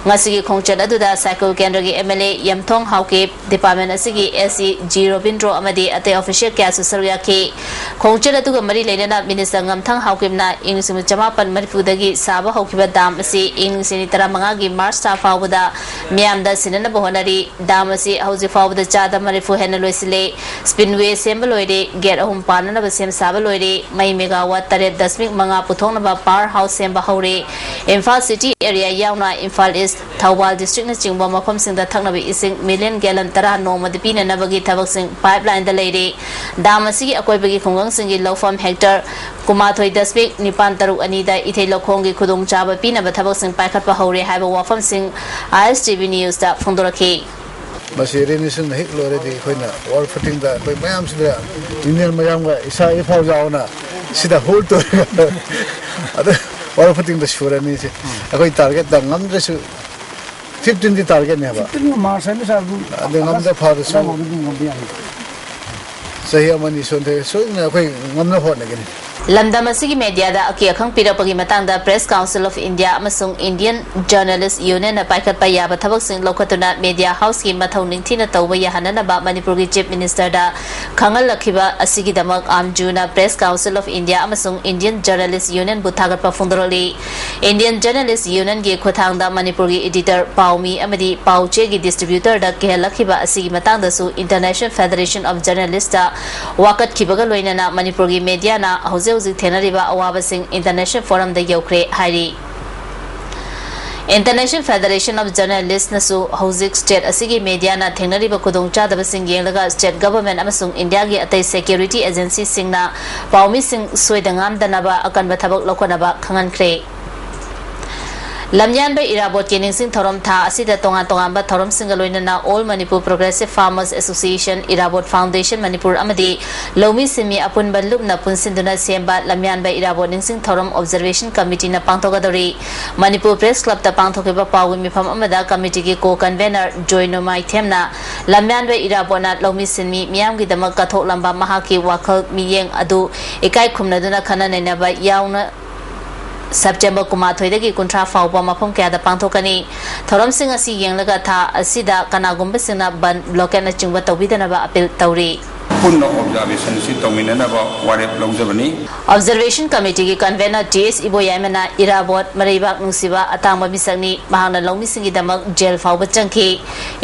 ꯉꯁꯤꯒꯤ ꯈꯣꯡꯆꯠ ꯑꯗꯨꯗ ꯁꯥꯏꯀꯜ ꯀꯦꯟꯗ꯭ꯔꯒꯤ MLA ꯌꯝꯊꯣꯡ ꯍꯥꯎꯀꯤꯞ, department ꯑꯁꯤꯒꯤ SE G ꯔꯣꯕꯤꯟꯗ꯭ꯔꯣ ꯑꯃꯗꯤ ꯑꯇꯩ official ꯀꯌꯥꯁꯨ ꯁꯔꯨꯛ ꯌꯥꯈꯤ꯫ ꯈꯣꯡꯆꯠ ꯑꯗꯨꯒ ꯃꯔꯤ ꯂꯩꯅꯅ Minister ꯉꯝꯊꯪ ꯍꯥꯎꯀꯤꯞꯅ ꯏꯪ ꯂꯤꯁꯤꯡ ꯑꯃ ꯆꯃꯥꯄꯟ ꯃꯔꯤꯐꯨꯗꯒꯤ ꯁꯥꯕ ꯍꯧꯈꯤꯕ dam ꯑꯁꯤ ꯏꯪ ꯂꯤꯁꯤꯡ ꯑꯅꯤ ꯇꯔꯥꯃꯉꯥꯒꯤ March ꯊꯥ ꯐꯥꯎꯕꯗ ꯃꯤꯌꯥꯝꯗ ꯁꯤꯟꯅꯅꯕ ꯍꯣꯠꯅꯔꯤ꯫ Dam ꯑꯁꯤ ꯍꯧꯖꯤꯛ ꯐꯥꯎꯕꯗ ꯆꯥꯗ ꯃꯔꯤꯐꯨ ꯍꯦꯟꯅ ꯂꯣꯏꯁꯤꯜꯂꯦ꯫ Spillway ꯁꯦꯝꯕ ꯂꯣꯏꯔꯦ꯫ Gate ꯑꯍꯨꯝ ꯄꯥꯟꯅꯅꯕ ꯁꯦꯝ ꯁꯥꯕ ꯂꯣꯏꯔꯦ꯫ ꯃꯩ megawatt ꯇꯔꯦꯠ ꯗꯁꯃꯤꯛ ꯃꯉꯥ ꯄꯨꯊꯣꯛꯅꯕ power house ꯁꯦꯝꯕ ꯍꯧꯔꯦ꯫ ꯏꯝꯐꯥꯜ city area ꯌꯥꯎꯅ ꯏꯝꯐꯥꯜ East, ꯊꯧꯕꯥꯜ districtꯅꯆꯤꯡꯕ ꯃꯐꯝꯁꯤꯡꯗ ꯊꯛꯅꯕ ꯏꯁꯤꯡ million gallon ꯇꯔꯥ ꯅꯣꯡꯃꯗ ꯄꯤꯅꯅꯕꯒꯤ ꯊꯕꯛꯁꯤꯡ pipelineꯗ ꯂꯩꯔꯦ꯫ Dam ꯑꯁꯤꯒꯤ ꯑꯀꯣꯏꯕꯒꯤ ꯈꯨꯡꯒꯪꯁꯤꯡꯒꯤ ꯂꯧꯐꯝ hectare ꯀꯨꯟꯃꯥꯊꯣꯏ ꯗꯁꯃꯤꯛ ꯅꯤꯄꯥꯟ ꯇꯔꯨꯛ ꯑꯅꯤꯗ ꯏꯊꯩ ꯂꯧꯈꯣꯡꯒꯤ ꯈꯨꯗꯣꯡꯆꯥꯕ ꯄꯤꯅꯕ ꯊꯕꯛꯁꯤꯡ ꯄꯥꯏꯈꯠꯄ ꯍꯧꯔꯦ ꯍꯥꯏꯕ ꯋꯥꯐꯝꯁꯤꯡ ISTV Newsꯇ ꯐꯣꯡꯗꯣꯔꯛꯈꯤ꯫ ꯃꯁꯤ ꯔꯦꯅꯤ ꯁꯤꯖꯟ ꯍꯦꯛ ꯂꯣꯏꯔꯗꯤ ꯑꯩꯈꯣꯏꯅ ꯋꯥꯔꯜ ꯐꯨꯇꯤꯡꯗ ꯑꯩꯈꯣꯏ ꯃꯌꯥꯝꯁꯤꯗ ꯌꯨꯅꯤꯌꯟ ꯃꯌꯥꯝꯒ ꯏꯁꯥ ꯏꯐꯥꯎ ꯌꯥꯎꯅ ꯁꯤꯗ ꯍꯣꯜ ꯇꯧꯔꯒ ꯑꯗ ꯋꯥꯔꯜ ꯐꯨꯇꯤꯡꯗ ꯁꯨꯔꯅꯤ ꯁꯤ ꯑꯩꯈꯣꯏ ꯇꯥꯔꯒꯦꯠꯇ ꯉꯝꯗ꯭ꯔꯁꯨ ꯐꯤꯐꯇꯤꯟꯗꯤ ꯇꯥꯔꯒꯦꯠꯅꯦꯕ꯫ ꯐꯤꯐꯇꯤꯟ ꯃꯥꯔꯁ ꯍꯥꯏꯕ ꯁꯥꯔꯕꯨ ꯑꯗꯩ ꯉꯝꯗ ꯐꯥꯔꯁꯨ ꯑꯗꯥꯏꯐꯥꯎꯗꯗꯤ ꯉꯝꯕ ꯌꯥꯅꯤ꯫ ꯆꯍꯤ ꯑꯃꯅꯤ ꯁꯣꯟꯊꯣꯏ ꯁꯣꯏꯗꯅ ꯑꯩꯈꯣꯏ ꯉꯝꯅꯕ ꯍꯣꯠꯅꯒꯅꯤ꯫ ꯂꯝꯗꯝ ꯑꯁꯤꯒꯤ ꯃꯦꯗꯤꯌꯥꯗ ꯑꯀꯤ ꯑꯈꯪ ꯄꯤꯔꯛꯄꯒꯤ ꯃꯇꯥꯡꯗ Press Council of India ꯑꯃꯁꯨꯡ Indian Journalist Unionꯅ ꯄꯥꯏꯈꯠꯄ ꯌꯥꯕ ꯊꯕꯛꯁꯤꯡ ꯂꯧꯈꯠꯇꯨꯅ ꯃꯦꯗꯤꯌꯥ ꯍꯥꯎꯁꯀꯤ ꯃꯊꯧ ꯅꯤꯡꯊꯤꯅ ꯇꯧꯕ ꯌꯥꯍꯟꯅꯅꯕ ꯃꯅꯤꯄꯨꯔꯒꯤ Chief Ministerꯗ ꯈꯪꯍꯜꯂꯛꯈꯤꯕ ꯑꯁꯤꯒꯤꯗꯃꯛ ꯑꯥꯝꯖꯨꯅ Press Council of India ꯑꯃꯁꯨꯡ Indian Journalist Unionꯕꯨ ꯊꯥꯒꯠꯄ ꯐꯣꯡꯗꯣꯔꯛꯂꯤ꯫ Indian Journalist Unionꯒꯤ ꯈꯨꯠꯊꯥꯡꯗ ꯃꯅꯤꯄꯨꯔꯒꯤ editor, ꯄꯥꯎꯃꯤ ꯑꯃꯗꯤ ꯄꯥꯎ ꯆꯦꯒꯤ distributorꯗ ꯀꯤꯍꯜꯂꯛꯈꯤꯕ ꯑꯁꯤꯒꯤ ꯃꯇꯥꯡꯗꯁꯨ International Federation of Journalistꯇ ꯋꯥꯀꯠꯈꯤꯕꯒ ꯂꯣꯏꯅꯅ ꯃꯅꯤꯄꯨꯔꯒꯤ ꯃꯦꯗꯤꯌꯥꯅ ꯍꯧꯖꯤꯛ ꯍꯧꯖꯤꯛ ꯊꯦꯡꯅꯔꯤꯕ ꯑꯋꯥꯕꯁꯤꯡ International Forumꯗ ꯌꯧꯈ꯭ꯔꯦ ꯍꯥꯏꯔꯤ꯫ International Federation of Journalistꯅꯁꯨ ꯍꯧꯖꯤꯛ state ꯑꯁꯤꯒꯤ ꯃꯦꯗꯤꯌꯥꯅ ꯊꯦꯡꯅꯔꯤꯕ ꯈꯨꯗꯣꯡꯆꯥꯗꯕꯁꯤꯡ ꯌꯦꯡꯂꯒ state government ꯑꯃꯁꯨꯡ ꯏꯟꯗꯤꯌꯥꯒꯤ ꯑꯇꯩ security agencyꯁꯤꯡꯅ ꯄꯥꯎꯃꯤꯁꯤꯡ ꯁꯣꯏꯗ ꯉꯥꯝꯗꯅꯕ ꯑꯀꯟꯕ ꯊꯕꯛ ꯂꯧꯈꯠꯅꯕ ꯈꯪꯍꯟꯈ꯭ꯔꯦ꯫ ꯂꯝꯌꯥꯟꯕ ꯏꯔꯥꯕꯣꯠꯀꯤ ꯅꯤꯡꯁꯤꯡ ꯊꯧꯔꯝ ꯊꯥ ꯑꯁꯤꯗ ꯇꯣꯉꯥꯟ ꯇꯣꯉꯥꯟꯕ ꯊꯧꯔꯝꯁꯤꯡꯒ ꯂꯣꯏꯅꯅ All Manipur Progressive Farmers Association, Irabot Foundation Manipur ꯑꯃꯗꯤ ꯂꯧꯃꯤ ꯁꯤꯟꯃꯤ ꯑꯄꯨꯟꯕ ꯂꯨꯞꯅ ꯄꯨꯟꯁꯤꯟꯗꯨꯅ ꯁꯦꯝꯕ ꯂꯝꯌꯥꯟꯕ ꯏꯔꯥꯕꯣꯠ ꯅꯤꯡꯁꯤꯡ ꯊꯧꯔꯝ Observation Committeeꯅ ꯄꯥꯡꯊꯣꯛꯀꯗꯧꯔꯤ꯫ ꯃꯅꯤꯄꯨꯔ Press Clubꯇ ꯄꯥꯡꯊꯣꯛꯈꯤꯕ ꯄꯥꯎꯒꯤ ꯃꯤꯐꯝ ꯑꯃꯗ committeeꯒꯤ co-convener ꯖꯣꯏ ꯅꯣꯡꯃꯥꯏꯊꯦꯝꯅ ꯂꯝꯌꯥꯟꯕ ꯏꯔꯥꯕꯣꯠꯅ ꯂꯧꯃꯤ ꯁꯤꯟꯃꯤ ꯃꯤꯌꯥꯝꯒꯤꯗꯃꯛ ꯀꯠꯊꯣꯛꯂꯝꯕ ꯃꯍꯥꯛꯀꯤ ꯋꯥꯈꯜ ꯃꯤꯠꯌꯦꯡ ꯑꯗꯨ ꯏꯀꯥꯏ ꯈꯨꯝꯅꯗꯨꯅ ꯈꯟꯅ ꯅꯩꯅꯕ ꯌꯥꯎꯅ September ꯀꯨꯟꯃꯥꯊꯣꯏꯗꯒꯤ ꯀꯨꯟꯊ꯭ꯔꯥ ꯐꯥꯎꯕ ꯃꯐꯝ ꯀꯌꯥꯗ ꯄꯥꯡꯊꯣꯛꯀꯅꯤ꯫ ꯊꯧꯔꯝꯁꯤꯡ ꯑꯁꯤ ꯌꯦꯡꯂꯒ ꯊꯥ ꯑꯁꯤꯗ ꯀꯅꯥꯒꯨꯝꯕꯁꯤꯡꯅ ꯕꯟ, blockadeꯅꯆꯤꯡꯕ ꯇꯧꯕꯤꯗꯅꯕ appeal ꯇꯧꯔꯤ꯫ ꯄꯨꯟꯅ observation ꯑꯁꯤ ꯇꯧꯃꯤꯟꯅꯅꯕ ꯋꯥꯔꯦꯞ ꯂꯧꯖꯕꯅꯤ꯫ Observation Committeeꯒꯤ convener ꯇꯤ ꯑꯦꯁ ꯏꯕꯣꯌꯥꯏꯃꯅ ꯏꯔꯥꯕꯣꯠ ꯃꯔꯩꯕꯥꯛ ꯅꯨꯡꯁꯤꯕ ꯑꯇꯥꯡꯕ ꯃꯤꯁꯛꯅꯤ, ꯃꯍꯥꯛꯅ ꯂꯧꯃꯤꯁꯤꯡꯒꯤꯗꯃꯛ ꯖꯦꯜ ꯐꯥꯎꯕ ꯆꯪꯈꯤ꯫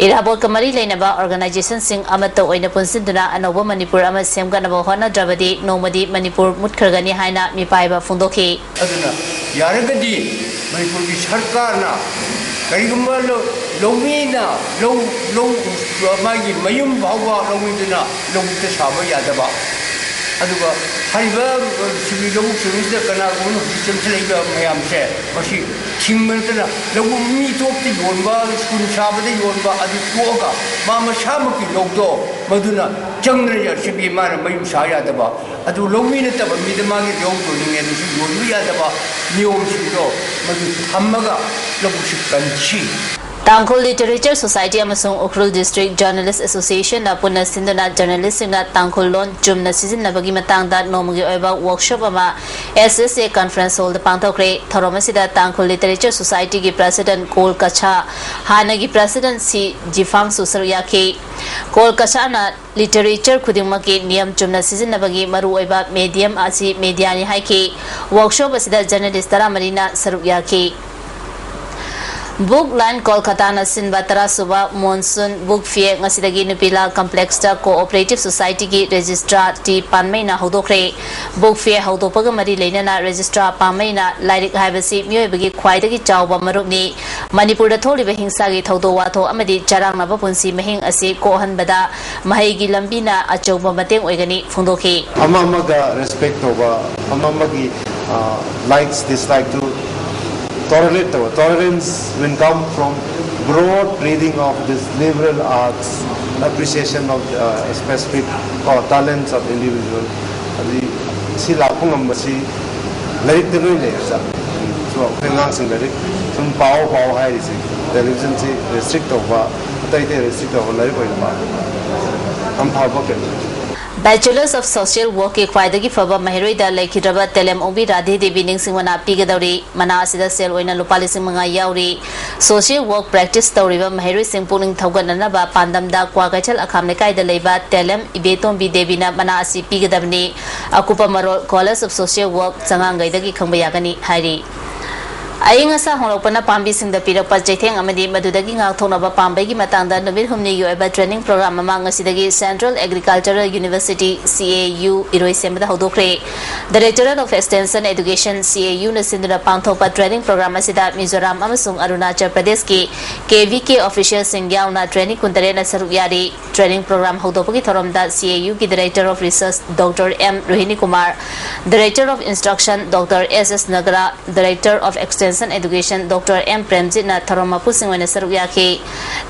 ꯏꯔꯥꯕꯣꯠꯀ ꯃꯔꯤ ꯂꯩꯅꯕ organizationꯁꯤꯡ ꯑꯃꯠꯇ ꯑꯣꯏꯅ ꯄꯨꯟꯁꯤꯟꯗꯨꯅ ꯑꯅꯧꯕ ꯃꯅꯤꯄꯨꯔ ꯑꯃ ꯁꯦꯝꯒꯠꯅꯕ ꯍꯣꯠꯅꯗ꯭ꯔꯕꯗꯤ ꯅꯣꯡꯃꯗꯤ ꯃꯅꯤꯄꯨꯔ ꯃꯨꯠꯈ꯭ꯔꯒꯅꯤ ꯍꯥꯏꯅ ꯃꯤꯄꯥꯏꯕ ꯐꯣꯡꯗꯣꯛꯈꯤ꯫ ꯑꯗꯨꯅ ꯌꯥꯔꯒꯗꯤ ꯃꯅꯤꯄꯨꯔꯒꯤ ꯁꯔꯀꯥꯔꯅ ꯀꯔꯤꯒꯨꯝꯕ ꯂꯧ-, ꯂꯧꯃꯤꯅ ꯂꯧ, ꯂꯧ, ꯃꯥꯒꯤ ꯃꯌꯨꯝ ꯐꯥꯎꯕ ꯂꯧꯃꯤꯗꯨꯅ ꯂꯧꯕꯨꯛꯇ ꯁꯥꯕ ꯌꯥꯗꯕ, ꯑꯗꯨꯒ ꯍꯥꯏꯔꯤꯕ ꯁꯤꯕꯤ ꯂꯧꯕꯨꯛ ꯁꯤꯡꯁꯤꯗ ꯀꯅꯥꯒꯨꯝꯕꯅ ꯍꯧꯖꯤꯛ ꯆꯪꯁꯤꯜꯂꯛꯏꯕ ꯃꯌꯥꯝꯁꯦ, ꯃꯁꯤ ꯊꯤꯡꯕ ꯅꯠꯇꯅ ꯂꯧꯕꯨꯛ ꯃꯤ ꯇꯣꯞꯇ ꯌꯣꯟꯕ, ꯁ꯭ꯀꯨꯜ ꯁꯥꯕꯗ ꯌꯣꯟꯕ, ꯑꯗꯨ ꯇꯣꯛꯑꯒ ꯃꯥ ꯃꯁꯥꯃꯛꯀꯤ ꯂꯧꯗꯣ ꯃꯗꯨꯅ ꯆꯪꯗꯅ ꯁꯤꯕꯤ ꯃꯥꯅ ꯃꯌꯨꯝ ꯁꯥ ꯌꯥꯗꯕ, ꯑꯗꯨ ꯂꯧꯃꯤ ꯅꯠꯇꯕ ꯃꯤꯗ ꯃꯥꯒꯤ ꯂꯧ ꯌꯣꯟꯅꯤꯡꯉꯦ ꯑꯗꯨꯁꯨ ꯌꯣꯟꯕ ꯌꯥꯗꯕ ꯅꯤꯌꯣꯝꯁꯤꯡꯗꯣ ꯃꯗꯨ ꯊꯝꯃꯒ ꯂꯧꯕꯨꯛꯁꯤ ꯀꯟꯁꯤ꯫ ꯇꯥꯡꯈꯨꯜ ꯂꯤꯇꯔꯦꯆꯔ ꯁꯣꯁꯥꯏꯇꯤ ꯑꯃꯁꯨꯡ ꯎꯈ꯭ꯔꯨꯜ ꯗꯤꯁꯇ꯭ꯔꯤꯛ ꯖꯔꯅꯦꯂꯤꯁ ꯑꯦꯁꯣꯁꯤꯌꯦꯁꯟꯅ ꯄꯨꯟꯅ ꯁꯤꯟꯗꯨꯅ ꯖꯔꯅꯦꯂꯤꯁꯁꯤꯡꯅ ꯇꯥꯡꯈꯨꯜ ꯂꯣꯟ ꯆꯨꯝꯅ ꯁꯤꯖꯤꯟꯅꯕꯒꯤ ꯃꯇꯥꯡꯗ ꯅꯣꯡꯃꯒꯤ ꯑꯣꯏꯕ ꯋꯥꯔꯛꯁꯣꯞ ꯑꯃ ꯑꯦꯁ ꯑꯦꯁ ꯑꯦ ꯀꯟꯐꯔꯦꯟꯁ ꯍꯣꯜꯗ ꯄꯥꯡꯊꯣꯛꯈ꯭ꯔꯦ꯫ ꯊꯧꯔꯝ ꯑꯁꯤꯗ ꯇꯥꯡꯈꯨꯜ ꯂꯤꯇꯔꯦꯆꯔ ꯁꯣꯁꯥꯏꯇꯤꯒꯤ ꯄ꯭ꯔꯁꯤꯗꯦꯟꯠ ꯀꯣꯜ ꯀꯁꯥ, ꯍꯥꯟꯅꯒꯤ ꯄ꯭ꯔꯁꯤꯗꯦꯟꯠ ꯁꯤ ꯖꯤꯐꯥꯡꯁꯨ ꯁꯔꯨꯛ ꯌꯥꯈꯤ꯫ ꯀꯣꯜ ꯀꯁꯥꯅ ꯂꯤꯇꯔꯦꯆꯔ ꯈꯨꯗꯤꯡꯃꯛꯀꯤ ꯅꯤꯌꯝ ꯆꯨꯝꯅ ꯁꯤꯖꯤꯟꯅꯕꯒꯤ ꯃꯔꯨꯑꯣꯏꯕ ꯃꯦꯗꯤꯌꯝ ꯑꯁꯤ ꯃꯦꯗꯤꯌꯥꯅꯤ ꯍꯥꯏꯈꯤ꯫ ꯋꯥꯔꯛꯁꯣꯞ ꯑꯁꯤꯗ ꯖꯔꯅꯦꯂꯤꯁ ꯇꯔꯥꯃꯔꯤꯅ ꯁꯔꯨꯛ ꯌꯥꯈꯤ꯫ ꯕꯨꯛ ꯂꯥꯏꯟ ꯀꯣꯜꯀꯇꯥꯅ ꯁꯤꯟꯕ ꯇꯔꯥꯁꯨꯕ ꯃꯣꯟꯁꯨꯟ ꯕꯨꯛ ꯐꯤꯌꯔ ꯉꯁꯤꯗꯒꯤ ꯅꯨꯄꯤꯂꯥꯜ ꯀꯝꯄ꯭ꯂꯦꯛꯁꯇ ꯀꯣꯑꯣꯄꯔꯦꯇꯤꯚ ꯁꯣꯁꯥꯏꯇꯤꯒꯤ ꯔꯦꯖꯤꯁꯇ꯭ꯔꯥꯔ ꯇꯤ ꯄꯥꯟꯃꯩꯅ ꯍꯧꯗꯣꯛꯈ꯭ꯔꯦ꯫ ꯕꯨꯛ ꯐꯤꯌꯔ ꯍꯧꯗꯣꯛꯄꯒ ꯃꯔꯤ ꯂꯩꯅꯅ ꯔꯦꯖꯤꯁꯇ꯭ꯔꯥꯔ ꯄꯥꯟꯃꯩꯅ ꯂꯥꯏꯔꯤꯛ ꯍꯥꯏꯕꯁꯤ ꯃꯤꯑꯣꯏꯕꯒꯤ ꯈ꯭ꯋꯥꯏꯗꯒꯤ ꯆꯥꯎꯕ ꯃꯔꯨꯞꯅꯤ꯫ ꯃꯅꯤꯄꯨꯔꯗ ꯊꯣꯛꯂꯤꯕ ꯍꯤꯡꯁꯥꯒꯤ ꯊꯧꯗꯣꯛ ꯋꯥꯊꯣꯛ ꯑꯃꯗꯤ ꯆꯔꯥꯡꯅꯕ ꯄꯨꯟꯁꯤ ꯃꯍꯤꯡ ꯑꯁꯤ ꯀꯣꯛꯍꯟꯕꯗ ꯃꯍꯩꯒꯤ ꯂꯝꯕꯤꯅ ꯑꯆꯧꯕ ꯃꯇꯦꯡ ꯑꯣꯏꯒꯅꯤ ꯐꯣꯡꯗꯣꯛꯈꯤ꯫ ꯑꯃ ꯑꯃꯒ ꯔꯦꯁꯄꯦꯛ ꯇꯧꯕ, ꯑꯃ ꯑꯃꯒꯤ ꯂꯥꯏꯛꯁ ꯗꯤꯁꯂꯥꯏꯛꯇꯨ ꯇꯣꯂꯔꯦꯠ ꯇꯧꯕ, tolerance will come from broad reading of this liberal arts, appreciation of specific talents of individual꯫ ꯑꯗꯨꯗꯤ ꯁꯤ ꯂꯥꯛꯄ ꯉꯝꯕꯁꯤ ꯂꯥꯏꯔꯤꯛꯇ ꯂꯣꯏ ꯂꯩꯔꯦ꯫ ꯁꯣ ꯑꯩꯈꯣꯏ ꯑꯉꯥꯡꯁꯤꯡ ꯂꯥꯏꯔꯤꯛ ꯁꯨꯝ ꯄꯥꯎ ꯄꯥꯎ ꯍꯥꯏꯔꯤꯁꯦ, ꯇꯦꯂꯤꯚꯤꯖꯟꯁꯤ ꯔꯦꯁꯇ꯭ꯔꯤꯛ ꯇꯧꯕ, ꯑꯇꯩ ꯑꯇꯩ ꯔꯦꯁꯇ꯭ꯔꯤꯛ ꯇꯧꯕ, ꯂꯥꯏꯔꯤꯛ ꯑꯣꯏꯅ ꯄꯥꯕ ꯌꯥꯝ ꯐꯕ ꯀꯩꯅꯣ꯫ Bachelors of Social Workꯀꯤ ꯈ꯭ꯋꯥꯏꯗꯒꯤ ꯐꯕ ꯃꯍꯩꯔꯣꯏꯗ ꯂꯩꯈꯤꯗ꯭ꯔꯕ ꯇꯦꯂꯦꯝ ꯑꯣꯡꯕꯤ ꯔꯥꯙꯦ ꯗꯦꯕꯤ ꯅꯤꯡꯁꯤꯡ ꯃꯅꯥ ꯄꯤꯒꯗꯧꯔꯤ꯫ ꯃꯅꯥ ꯑꯁꯤꯗ ꯁꯦꯜ ꯑꯣꯏꯅ ꯂꯨꯄꯥ ꯂꯤꯁꯤꯡ ꯃꯉꯥ ꯌꯥꯎꯔꯤ꯫ ꯁꯣꯁꯤꯌꯦꯜ ꯋꯥꯔꯛ ꯄ꯭ꯔꯦꯛꯇꯤꯁ ꯇꯧꯔꯤꯕ ꯃꯍꯩꯔꯣꯏꯁꯤꯡ ꯄꯨꯛꯅꯤꯡ ꯊꯧꯒꯠꯅꯅꯕ ꯄꯥꯟꯗꯝꯗ ꯀ꯭ꯋꯥꯀꯩꯊꯦꯜ ꯑꯈꯥꯝ ꯂꯩꯀꯥꯏꯗ ꯂꯩꯕ ꯇꯦꯂꯦꯝ ꯏꯕꯦꯇꯣꯝꯕꯤ ꯗꯦꯕꯤꯅ ꯃꯅꯥ ꯑꯁꯤ ꯄꯤꯒꯗꯕꯅꯤ꯫ ꯑꯀꯨꯞꯄ ꯃꯔꯣꯜ College of Social Work ꯆꯉꯥꯡꯒꯩꯗꯒꯤ ꯈꯪꯕ ꯌꯥꯒꯅꯤ ꯍꯥꯏꯔꯤ꯫ ꯑꯏꯪ ꯑꯁꯥ ꯍꯣꯡꯂꯛꯄꯅ ꯄꯥꯝꯕꯤꯁꯤꯡꯗ ꯄꯤꯔꯛꯄ ꯆꯩꯊꯦꯡ ꯑꯃꯗꯤ ꯃꯗꯨꯗꯒꯤ ꯉꯥꯛꯊꯣꯛꯅꯕ ꯄꯥꯝꯕꯩꯒꯤ ꯃꯇꯥꯡꯗ ꯅꯨꯃꯤꯠ ꯍꯨꯝꯅꯤꯒꯤ ꯑꯣꯏꯕ training program ꯑꯃ ꯉꯁꯤꯗꯒꯤ Central Agricultural University, C A U, ꯏꯔꯣꯏꯁꯦꯝꯕꯗ ꯍꯧꯗꯣꯛꯈ꯭ꯔꯦ꯫ Directorate of Extension Education, C A U, ꯅ ꯁꯤꯟꯗꯨꯅ ꯄꯥꯡꯊꯣꯛꯄ training program ꯑꯁꯤꯗ ꯃꯤꯖꯣꯔꯥꯝ ꯑꯃꯁꯨꯡ ꯑꯔꯨꯅꯥꯆꯜ ꯄ꯭ꯔꯗꯦꯁꯀꯤ K V K officialꯁꯤꯡ ꯌꯥꯎꯅ training ꯀꯨꯟꯇꯔꯦꯠꯅ ꯁꯔꯨꯛ ꯌꯥꯔꯤ꯫ Training program ꯍꯧꯗꯣꯛꯄꯒꯤ ꯊꯧꯔꯝꯗ C A U ꯒꯤ Director of Research Doctor M ꯔꯣꯍꯤꯅꯤ Kumar, Director of Instruction Doctor S S ꯅꯒꯔꯥ, Director of Extension Education Doctor M ꯄ꯭ꯔꯦꯝꯖꯤꯠꯅ ꯊꯧꯔꯝ ꯃꯄꯨꯁꯤꯡ ꯑꯣꯏꯅ ꯁꯔꯨꯛ ꯌꯥꯈꯤ꯫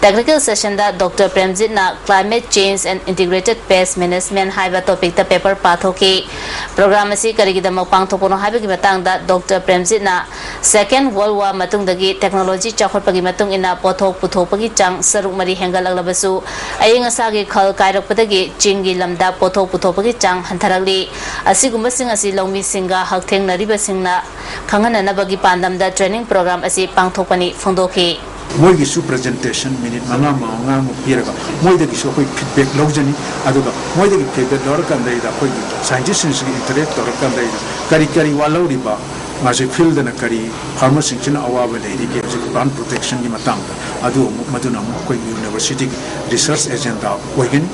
Technical sessionꯗ Doctor ꯄ꯭ꯔꯦꯝꯖꯤꯠꯅ Climate Change and Integrated Pest Management ꯍꯥꯏꯕ topicꯇ paper ꯄꯥꯊꯣꯛꯈꯤ꯫ Program ꯑꯁꯤ ꯀꯔꯤꯒꯤꯗꯃꯛ ꯄꯥꯡꯊꯣꯛꯄꯅꯣ ꯍꯥꯏꯕꯒꯤ ꯃꯇꯥꯡꯗ Doctor ꯄ꯭ꯔꯦꯝꯖꯤꯠꯅ Second World War ꯃꯇꯨꯡꯗꯒꯤ technology ꯆꯥꯎꯈꯠꯄꯒꯤ ꯃꯇꯨꯡ ꯏꯟꯅ ꯄꯣꯠꯊꯣꯛ ꯄꯨꯊꯣꯛꯄꯒꯤ ꯆꯥꯡ ꯁꯔꯨꯛ ꯃꯔꯤ ꯍꯦꯟꯒꯠꯂꯛꯂꯕꯁꯨ, ꯑꯏꯪ ꯑꯁꯥꯒꯤ ꯈꯜ ꯀꯥꯏꯔꯛꯄꯗꯒꯤ ꯆꯤꯡꯒꯤ ꯂꯝꯗ ꯄꯣꯠꯊꯣꯛ ꯄꯨꯊꯣꯛꯄꯒꯤ ꯆꯥꯡ ꯍꯟꯊꯔꯛꯂꯤ꯫ ꯑꯁꯤꯒꯨꯝꯕꯁꯤꯡ ꯑꯁꯤ ꯂꯧꯃꯤꯁꯤꯡꯒ ꯍꯛꯊꯦꯡꯅꯔꯤꯕꯁꯤꯡꯅ ꯈꯪꯍꯟꯅꯅꯕꯒꯤ ꯄꯥꯟꯗꯝꯗ training program ꯑꯁꯤ ꯄꯥꯡꯊꯣꯛꯄꯅꯤ ꯐꯣꯡꯗꯣꯛꯈꯤ꯫ ꯃꯣꯏꯒꯤꯁꯨ presentation minute ꯃꯉꯥ ꯃꯉꯥꯃꯨꯛ ꯄꯤꯔꯒ ꯃꯣꯏꯗꯒꯤꯁꯨ ꯑꯩꯈꯣꯏ feedback ꯂꯧꯖꯅꯤ꯫ ꯑꯗꯨꯒ ꯃꯣꯏꯗꯒꯤ feedback ꯂꯧꯔꯀꯥꯟꯗꯩꯗ ꯑꯩꯈꯣꯏꯒꯤ scientistꯁꯤꯡꯁꯤꯒ interact ꯇꯧꯔꯀꯥꯟꯗꯩꯗ ꯀꯔꯤ ꯀꯔꯤ ꯋꯥꯠꯍꯧꯔꯤꯕ, ꯃꯥꯁꯦ fieldꯅ ꯀꯔꯤ farmerꯁꯤꯡꯁꯤꯅ ꯑꯋꯥꯕ ꯂꯩꯔꯤꯒꯦ ꯍꯧꯖꯤꯛ plant protectionꯒꯤ ꯃꯇꯥꯡꯗ, ꯑꯗꯨ ꯑꯃꯨꯛ ꯃꯗꯨꯅ ꯑꯃꯨꯛ ꯑꯩꯈꯣꯏꯒꯤ universityꯒꯤ research agenda ꯑꯣꯏꯒꯅꯤ꯫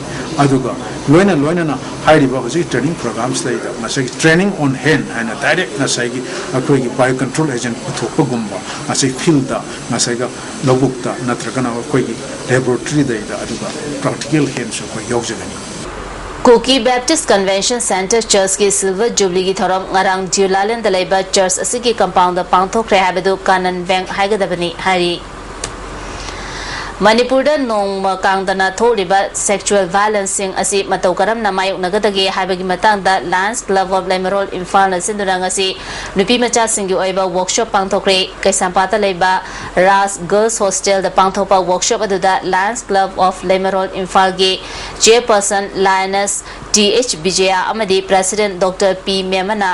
ꯑꯗꯨꯒ ꯂꯣꯏꯅ ꯂꯣꯏꯅꯅ ꯍꯥꯏꯔꯤꯕ ꯍꯧꯖꯤꯛ training programꯁꯤꯗꯩꯗ ꯉꯁꯥꯏꯒꯤ training on hand ꯍꯥꯏꯅ direct ꯉꯁꯥꯏꯒꯤ ꯑꯩꯈꯣꯏꯒꯤ biocontrol agent ꯄꯨꯊꯣꯛꯄꯒꯨꯝꯕ ꯉꯁꯥꯏ fieldꯇ ꯉꯁꯥꯏꯒ ꯂꯧꯕꯨꯛꯇ ꯅꯠꯇ꯭ꯔꯒꯅ ꯑꯩꯈꯣꯏꯒꯤ laboratoryꯗꯩꯗ ꯑꯗꯨꯒ practical handꯁꯨ ꯑꯩꯈꯣꯏ ꯌꯥꯎꯖꯒꯅꯤ꯫ Kuki Baptist Convention Centre Churchꯀꯤ Silver Jubileeꯒꯤ ꯊꯧꯔꯝ ꯉꯔꯥꯡ ꯖꯤꯎꯂꯥꯂꯦꯟꯗ ꯂꯩꯕ church ꯑꯁꯤꯒꯤ compoundꯗ ꯄꯥꯡꯊꯣꯛꯈ꯭ꯔꯦ ꯍꯥꯏꯕꯗꯨ ꯀꯥꯅꯟ ꯕꯦꯡ ꯍꯥꯏꯒꯗꯕꯅꯤ ꯍꯥꯏꯔꯤ꯫ ꯃꯅꯤꯄꯨꯔꯗ ꯅꯣꯡꯃ ꯀꯥꯡꯗꯅ ꯊꯣꯛꯂꯤꯕ sexual violenceꯁꯤꯡ ꯑꯁꯤ ꯃꯇꯧ ꯀꯔꯝꯅ ꯃꯥꯌꯣꯛꯅꯒꯗꯒꯦ ꯍꯥꯏꯕꯒꯤ ꯃꯇꯥꯡꯗ Lions Club of ꯂꯩꯃꯔꯣꯜ ꯏꯝꯐꯥꯜꯅ ꯁꯤꯟꯗꯨꯅ ꯉꯁꯤ ꯅꯨꯄꯤ ꯃꯆꯥꯁꯤꯡꯒꯤ ꯑꯣꯏꯕ workshop ꯄꯥꯡꯊꯣꯛꯈ꯭ꯔꯦ꯫ ꯀꯩꯁꯥꯝꯄꯥꯠꯇ ꯂꯩꯕ ꯔꯥꯖ Girls Hostelꯗ ꯄꯥꯡꯊꯣꯛꯄ workshop ꯑꯗꯨꯗ Lions Club of ꯂꯩꯃꯔꯣꯜ ꯏꯝꯐꯥꯜꯒꯤ chairperson Lioness T H Bijaya ꯑꯃꯗꯤ president Doctor P ꯃꯦꯃꯅ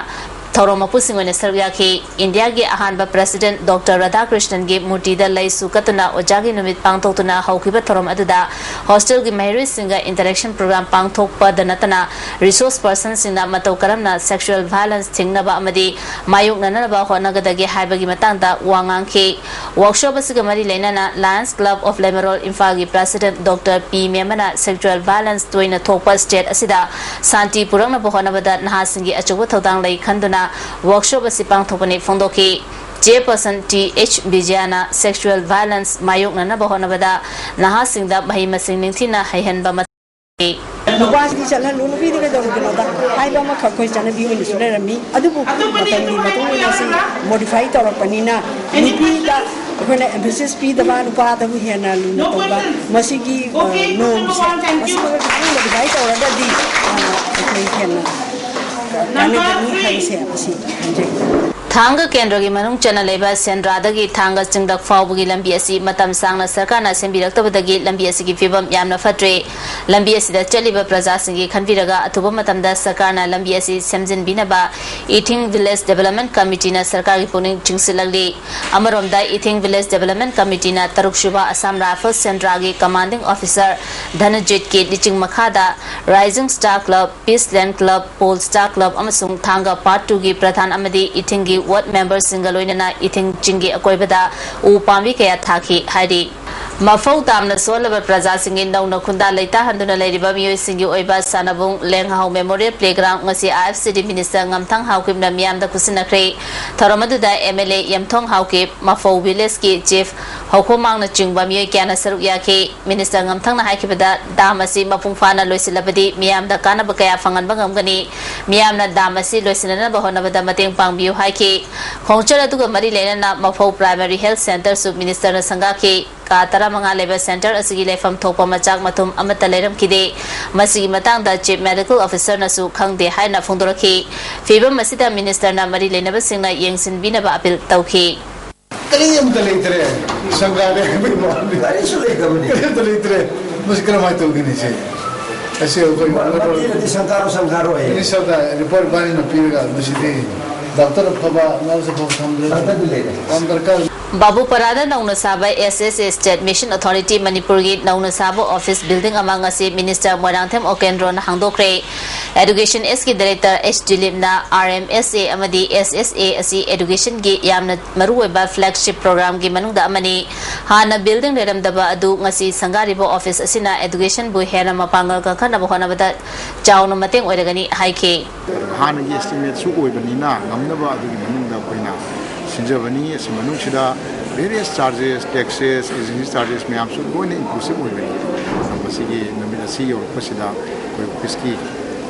ꯊꯧꯔꯝ ꯃꯄꯨꯁꯤꯡ ꯑꯣꯏꯅ ꯁꯔꯨꯛ ꯌꯥꯈꯤ꯫ ꯏꯟꯗꯤꯌꯥꯒꯤ ꯑꯍꯥꯟꯕ ꯄ꯭ꯔꯁꯤꯗꯦꯟꯠ ꯗꯣꯛꯇꯔ ꯔꯥꯙꯥꯀ꯭ꯔꯤꯁꯅꯟꯒꯤ ꯃꯨꯔꯇꯤꯗ ꯂꯩꯁꯨ ꯀꯠꯇꯨꯅ ꯑꯣꯖꯥꯒꯤ ꯅꯨꯃꯤꯠ ꯄꯥꯡꯊꯣꯛꯇꯨꯅ ꯍꯧꯈꯤꯕ ꯊꯧꯔꯝ ꯑꯗꯨꯗ ꯍꯣꯁꯇꯦꯜꯒꯤ ꯃꯍꯩꯔꯣꯏꯁꯤꯡꯒ interaction program ꯄꯥꯡꯊꯣꯛꯄꯗ ꯅꯠꯇꯅ resource personꯁꯤꯡꯅ ꯃꯇꯧ ꯀꯔꯝꯅ sexual violence ꯊꯤꯡꯅꯕ ꯑꯃꯗꯤ ꯃꯥꯌꯣꯛꯅꯅꯕ ꯍꯣꯠꯅꯒꯗꯒꯦ ꯍꯥꯏꯕꯒꯤ ꯃꯇꯥꯡꯗ ꯋꯥ ꯉꯥꯡꯈꯤ꯫ Workshop ꯑꯁꯤꯒ ꯃꯔꯤ ꯂꯩꯅꯅ Lions Club of Lemarol ꯏꯝꯐꯥꯜꯒꯤ ꯄ꯭ꯔꯁꯤꯗꯦꯟꯠ ꯗꯣꯛꯇꯔ ꯄꯤ ꯃꯦꯃꯅ sexual violence ꯇꯣꯏꯅ ꯊꯣꯛꯄ state ꯑꯁꯤꯗ ꯁꯥꯟꯇꯤ ꯄꯨꯔꯛꯅꯕ ꯍꯣꯠꯅꯕꯗ ꯅꯍꯥꯁꯤꯡꯒꯤ ꯑꯆꯧꯕ ꯊꯧꯗꯥꯡ ꯂꯩ ꯈꯟꯗꯨꯅ workshop ꯑꯁꯤ ꯄꯥꯡꯊꯣꯛꯄꯅꯤ ꯐꯣꯡꯗꯣꯛꯈꯤ꯫ Chairperson ꯇꯤ ꯑꯩꯆ ꯕꯤꯖꯌꯅ sexual violence ꯃꯥꯌꯣꯛꯅꯅꯕ ꯍꯣꯠꯅꯕꯗ ꯅꯍꯥꯁꯤꯡꯗ ꯃꯍꯩ ꯃꯁꯤꯡ ꯅꯤꯡꯊꯤꯅ ꯍꯩꯍꯟꯕ ꯃꯊꯧ ꯇꯥꯏ꯫ ꯅꯨꯄꯥꯁꯤꯗꯤ ꯆꯠꯍꯜꯂꯨ, ꯅꯨꯄꯤꯗꯤ ꯀꯩꯗꯧꯔꯨꯗꯅꯣꯗ ꯍꯥꯏꯕ ꯑꯃꯈꯛ ꯑꯩꯈꯣꯏ ꯆꯠꯅꯕꯤ ꯑꯣꯏꯅꯁꯨ ꯂꯩꯔꯝꯃꯤ꯫ ꯑꯗꯨꯕꯨ ꯃꯇꯝꯒꯤ ꯃꯇꯨꯡ ꯏꯟꯅ ꯁꯤ modify ꯇꯧꯔꯛꯄꯅꯤꯅ ꯅꯨꯄꯤꯗ ꯑꯩꯈꯣꯏꯅ emphasis ꯄꯤꯗꯕ, ꯅꯨꯄꯥꯗꯕꯨ ꯍꯦꯟꯅ ꯂꯨꯅ ꯇꯧꯕ, ꯃꯁꯤꯒꯤ, ꯑ, normꯁꯦ ꯃꯁꯤꯃꯒ ꯈꯤꯇꯪ modify ꯇꯧꯔꯒꯗꯤ, ꯑ, ꯑꯩꯈꯣꯏ ꯍꯦꯟꯅ ꯀꯥꯟꯅꯒꯅꯤ ꯍꯥꯏꯕꯁꯦ ꯃꯁꯤ ꯈꯟꯖꯩ꯫ ꯊꯥꯡꯒ ꯀꯦꯟꯗ꯭ꯔꯒꯤ ꯃꯅꯨꯡ ꯆꯟꯅ ꯂꯩꯕ ꯁꯦꯟꯗ꯭ꯔꯥꯗꯒꯤ ꯊꯥꯡꯒ ꯆꯤꯡꯗꯛ ꯐꯥꯎꯕꯒꯤ ꯂꯝꯕꯤ ꯑꯁꯤ ꯃꯇꯝ ꯁꯥꯡꯅ ꯁꯔꯀꯥꯔꯅ ꯁꯦꯝꯕꯤꯔꯛꯇꯕꯗꯒꯤ ꯂꯝꯕꯤ ꯑꯁꯤꯒꯤ ꯐꯤꯕꯝ ꯌꯥꯝꯅ ꯐꯠꯇ꯭ꯔꯦ꯫ ꯂꯝꯕꯤ ꯑꯁꯤꯗ ꯆꯠꯂꯤꯕ ꯄ꯭ꯔꯖꯥꯁꯤꯡꯒꯤ ꯈꯟꯕꯤꯔꯒ ꯑꯊꯨꯕ ꯃꯇꯝꯗ ꯁꯔꯀꯥꯔꯅ ꯂꯝꯕꯤ ꯑꯁꯤ ꯁꯦꯝꯖꯤꯟꯕꯤꯅꯕ ꯏꯊꯤꯡ Village Development Committeeꯅ ꯁꯔꯀꯥꯔꯒꯤ ꯄꯨꯛꯅꯤꯡ ꯆꯤꯡꯁꯤꯜꯂꯛꯂꯤ꯫ ꯑꯃꯔꯣꯝꯗ ꯏꯊꯤꯡ Village Development Committeeꯅ ꯇꯔꯨꯛꯁꯨꯕ Assam Rifles ꯁꯦꯟꯗ꯭ꯔꯥꯒꯤ commanding officer ꯙꯅꯖꯤꯠꯀꯤ ꯂꯤꯆꯤꯡ ꯃꯈꯥꯗ Rising Star Club, Peace Land Club, Pole Star Club ꯑꯃꯁꯨꯡ ꯊꯥꯡꯒ Part twoꯒꯤ ꯄ꯭ꯔꯙꯥꯟ ꯑꯃꯗꯤ ꯏꯊꯤꯡꯒꯤ ward memberꯁꯤꯡꯒ ꯂꯣꯏꯅꯅ ꯏꯊꯤꯡ ꯆꯤꯡꯒꯤ ꯑꯀꯣꯏꯕꯗ ꯎ ꯄꯥꯝꯕꯤ ꯀꯌꯥ ꯊꯥꯈꯤ ꯍꯥꯏꯔꯤ꯫ ꯃꯐꯧ ꯇꯥꯝꯅ ꯁꯣꯜꯂꯕ ꯄ꯭ꯔꯖꯥꯁꯤꯡꯒꯤ ꯅꯧꯅ ꯈꯨꯟꯗꯥ ꯂꯩꯇꯥꯍꯟꯗꯨꯅ ꯂꯩꯔꯤꯕ ꯃꯤꯑꯣꯏꯁꯤꯡꯒꯤ ꯑꯣꯏꯕ ꯁꯥꯟꯅꯕꯨꯡ ꯂꯦꯡꯍꯥꯎ Memorial Playground ꯉꯁꯤ I F C D minister ꯉꯝꯊꯪ ꯍꯥꯎꯀꯤꯞꯅ ꯃꯤꯌꯥꯝꯗ ꯈꯨꯠꯁꯤꯟꯅꯈ꯭ꯔꯦ꯫ ꯊꯧꯔꯝ ꯑꯗꯨꯗ M L A ꯌꯦꯝꯊꯣꯡ Haokip, ꯃꯐꯧ villageꯀꯤ chief ꯍꯧꯈꯣꯃꯥꯡꯅꯆꯤꯡꯕ ꯃꯤꯑꯣꯏ ꯀꯌꯥꯅ ꯁꯔꯨꯛ ꯌꯥꯈꯤ꯫ Minister ꯉꯝꯊꯪꯅ ꯍꯥꯏꯈꯤꯕꯗ, dam ꯑꯁꯤ ꯃꯄꯨꯡ ꯐꯥꯅ ꯂꯣꯏꯁꯤꯜꯂꯕꯗꯤ ꯃꯤꯌꯥꯝꯗ ꯀꯥꯟꯅꯕ ꯀꯌꯥ ꯐꯪꯍꯟꯕ ꯉꯝꯒꯅꯤ꯫ ꯃꯤꯌꯥꯝꯅ dam ꯑꯁꯤ ꯂꯣꯏꯁꯤꯟꯅꯅꯕ ꯍꯣꯠꯅꯕꯗ ꯃꯇꯦꯡ ꯄꯥꯡꯕꯤꯌꯨ ꯍꯥꯏꯈꯤ꯫ ꯈꯣꯡꯆꯠ ꯑꯗꯨꯒ ꯃꯔꯤ ꯂꯩꯅꯅ ꯃꯐꯧ Primary Health Centreꯁꯨ ministerꯅ ꯁꯪꯒꯥꯈꯤ꯫ ꯀꯥ ꯇꯔꯥꯃꯉꯥ ꯂꯩꯕ centre ꯑꯁꯤꯒꯤ ꯂꯩꯐꯝ ꯊꯣꯛꯄ ꯃꯆꯥꯛ ꯃꯊꯨꯝ ꯑꯃꯠꯇ ꯂꯩꯔꯝꯈꯤꯗꯦ꯫ ꯃꯁꯤꯒꯤ ꯃꯇꯥꯡꯗ chief medical officerꯅꯁꯨ ꯈꯪꯗꯦ ꯍꯥꯏꯅ ꯐꯣꯡꯗꯣꯔꯛꯈꯤ꯫ ꯐꯤꯕꯝ ꯑꯁꯤꯗ ministerꯅ ꯃꯔꯤ ꯂꯩꯅꯕꯁꯤꯡꯅ ꯌꯦꯡꯁꯤꯟꯕꯤꯅꯕ appeal ꯇꯧꯈꯤ꯫ ꯀꯔꯤꯝꯇ ꯂꯩꯇ꯭ꯔꯦ꯫ ꯁꯪꯒꯥꯔꯦ ꯍꯥꯏꯕꯒꯤ ꯋꯥꯅꯤ꯫ ꯀꯔꯤꯁꯨ ꯂꯩꯇꯕꯅꯤ꯫ ꯀꯔꯤꯝꯇ ꯂꯩꯇ꯭ꯔꯦ꯫ ꯃꯁꯤ ꯀꯔꯝꯍꯥꯏꯅ ꯇꯧꯒꯅꯤ ꯁꯤ? ꯑꯁꯤ ꯑꯩꯈꯣꯏ ꯃꯇꯦꯡꯅꯗꯤ ꯁꯪꯀꯥꯔꯣ ꯁꯪꯀꯥꯔꯣꯏ꯫ ꯃꯤꯅꯤꯁꯇꯔꯗ ꯔꯤꯄꯣꯔꯠ ꯏꯕꯥꯅꯤꯅ ꯄꯤꯔꯒ ꯃꯁꯤꯗꯤ ꯗꯥꯛꯇꯔ ꯑꯐꯕ, ꯅꯔꯁ ꯑꯐꯕ ꯊꯝꯗ꯭ꯔꯗꯤ ꯗꯥꯛꯇꯔꯗꯤ ꯂꯩꯔꯦ꯫ ꯌꯥꯝ ꯗꯔꯀꯥꯔ꯫ ꯕꯥꯕꯨꯄꯥꯔꯥꯗ ꯅꯧꯅ ꯁꯥꯕ S S A State Mission Authority ꯃꯅꯤꯄꯨꯔꯒꯤ ꯅꯧꯅ ꯁꯥꯕ ꯑꯣꯐꯤꯁ ꯕꯤꯜꯗꯤꯡ ꯑꯃ ꯉꯁꯤ ꯃꯤꯅꯤꯁꯇꯔ ꯃꯣꯏꯔꯥꯡꯊꯦꯝ ꯑꯣꯀꯦꯟꯗ꯭ꯔꯣꯅ ꯍꯥꯡꯗꯣꯛꯈ꯭ꯔꯦ꯫ ꯑꯦꯗꯨꯀꯦꯁꯟ ꯑꯦꯁꯀꯤ ꯗꯥꯏꯔꯦꯛꯇꯔ H ꯗꯤꯂꯤꯞꯅ R M S A ꯑꯃꯗꯤ S S A ꯑꯁꯤ ꯑꯦꯗꯨꯀꯦꯁꯟꯒꯤ ꯌꯥꯝꯅ ꯃꯔꯨꯑꯣꯏꯕ ꯐ꯭ꯂꯦꯒꯁꯤꯞ ꯄ꯭ꯔꯣꯒ꯭ꯔꯥꯝꯒꯤ ꯃꯅꯨꯡꯗ ꯑꯃꯅꯤ꯫ ꯍꯥꯟꯅ ꯕꯤꯜꯗꯤꯡ ꯂꯩꯔꯝꯗꯕ ꯑꯗꯨ ꯉꯁꯤ ꯁꯪꯒꯥꯔꯤꯕ ꯑꯣꯐꯤꯁ ꯑꯁꯤꯅ ꯑꯦꯗꯨꯀꯦꯁꯟꯕꯨ ꯍꯦꯟꯅ ꯃꯄꯥꯡꯒꯜ ꯀꯟꯈꯠꯅꯕ ꯍꯣꯠꯅꯕꯗ ꯆꯥꯎꯅ ꯃꯇꯦꯡ ꯑꯣꯏꯔꯒꯅꯤ ꯍꯥꯏꯈꯤ꯫ ꯍꯥꯟꯅꯒꯤ ꯑꯦꯁꯇꯤꯃꯦꯠꯁꯨ ꯑꯣꯏꯕꯅꯤꯅ ꯉꯝꯅꯕ ꯑꯗꯨꯒꯤ ꯃꯅꯨꯡꯗ ꯑꯩꯈꯣꯏꯅ ꯁꯤꯟꯖꯕꯅꯤ꯫ ꯑꯁꯤ ꯃꯅꯨꯡꯁꯤꯗ various charges, taxes, agency charges ꯃꯌꯥꯝꯁꯨ ꯂꯣꯏꯅ inclusive ꯑꯣꯏꯕꯅꯤ꯫ ꯃꯁꯤꯒꯤ ꯅꯨꯃꯤꯠ ꯑꯁꯤ ꯌꯧꯔꯛꯄꯁꯤꯗ ꯑꯩꯈꯣꯏ ꯑꯣꯐꯤꯁꯀꯤ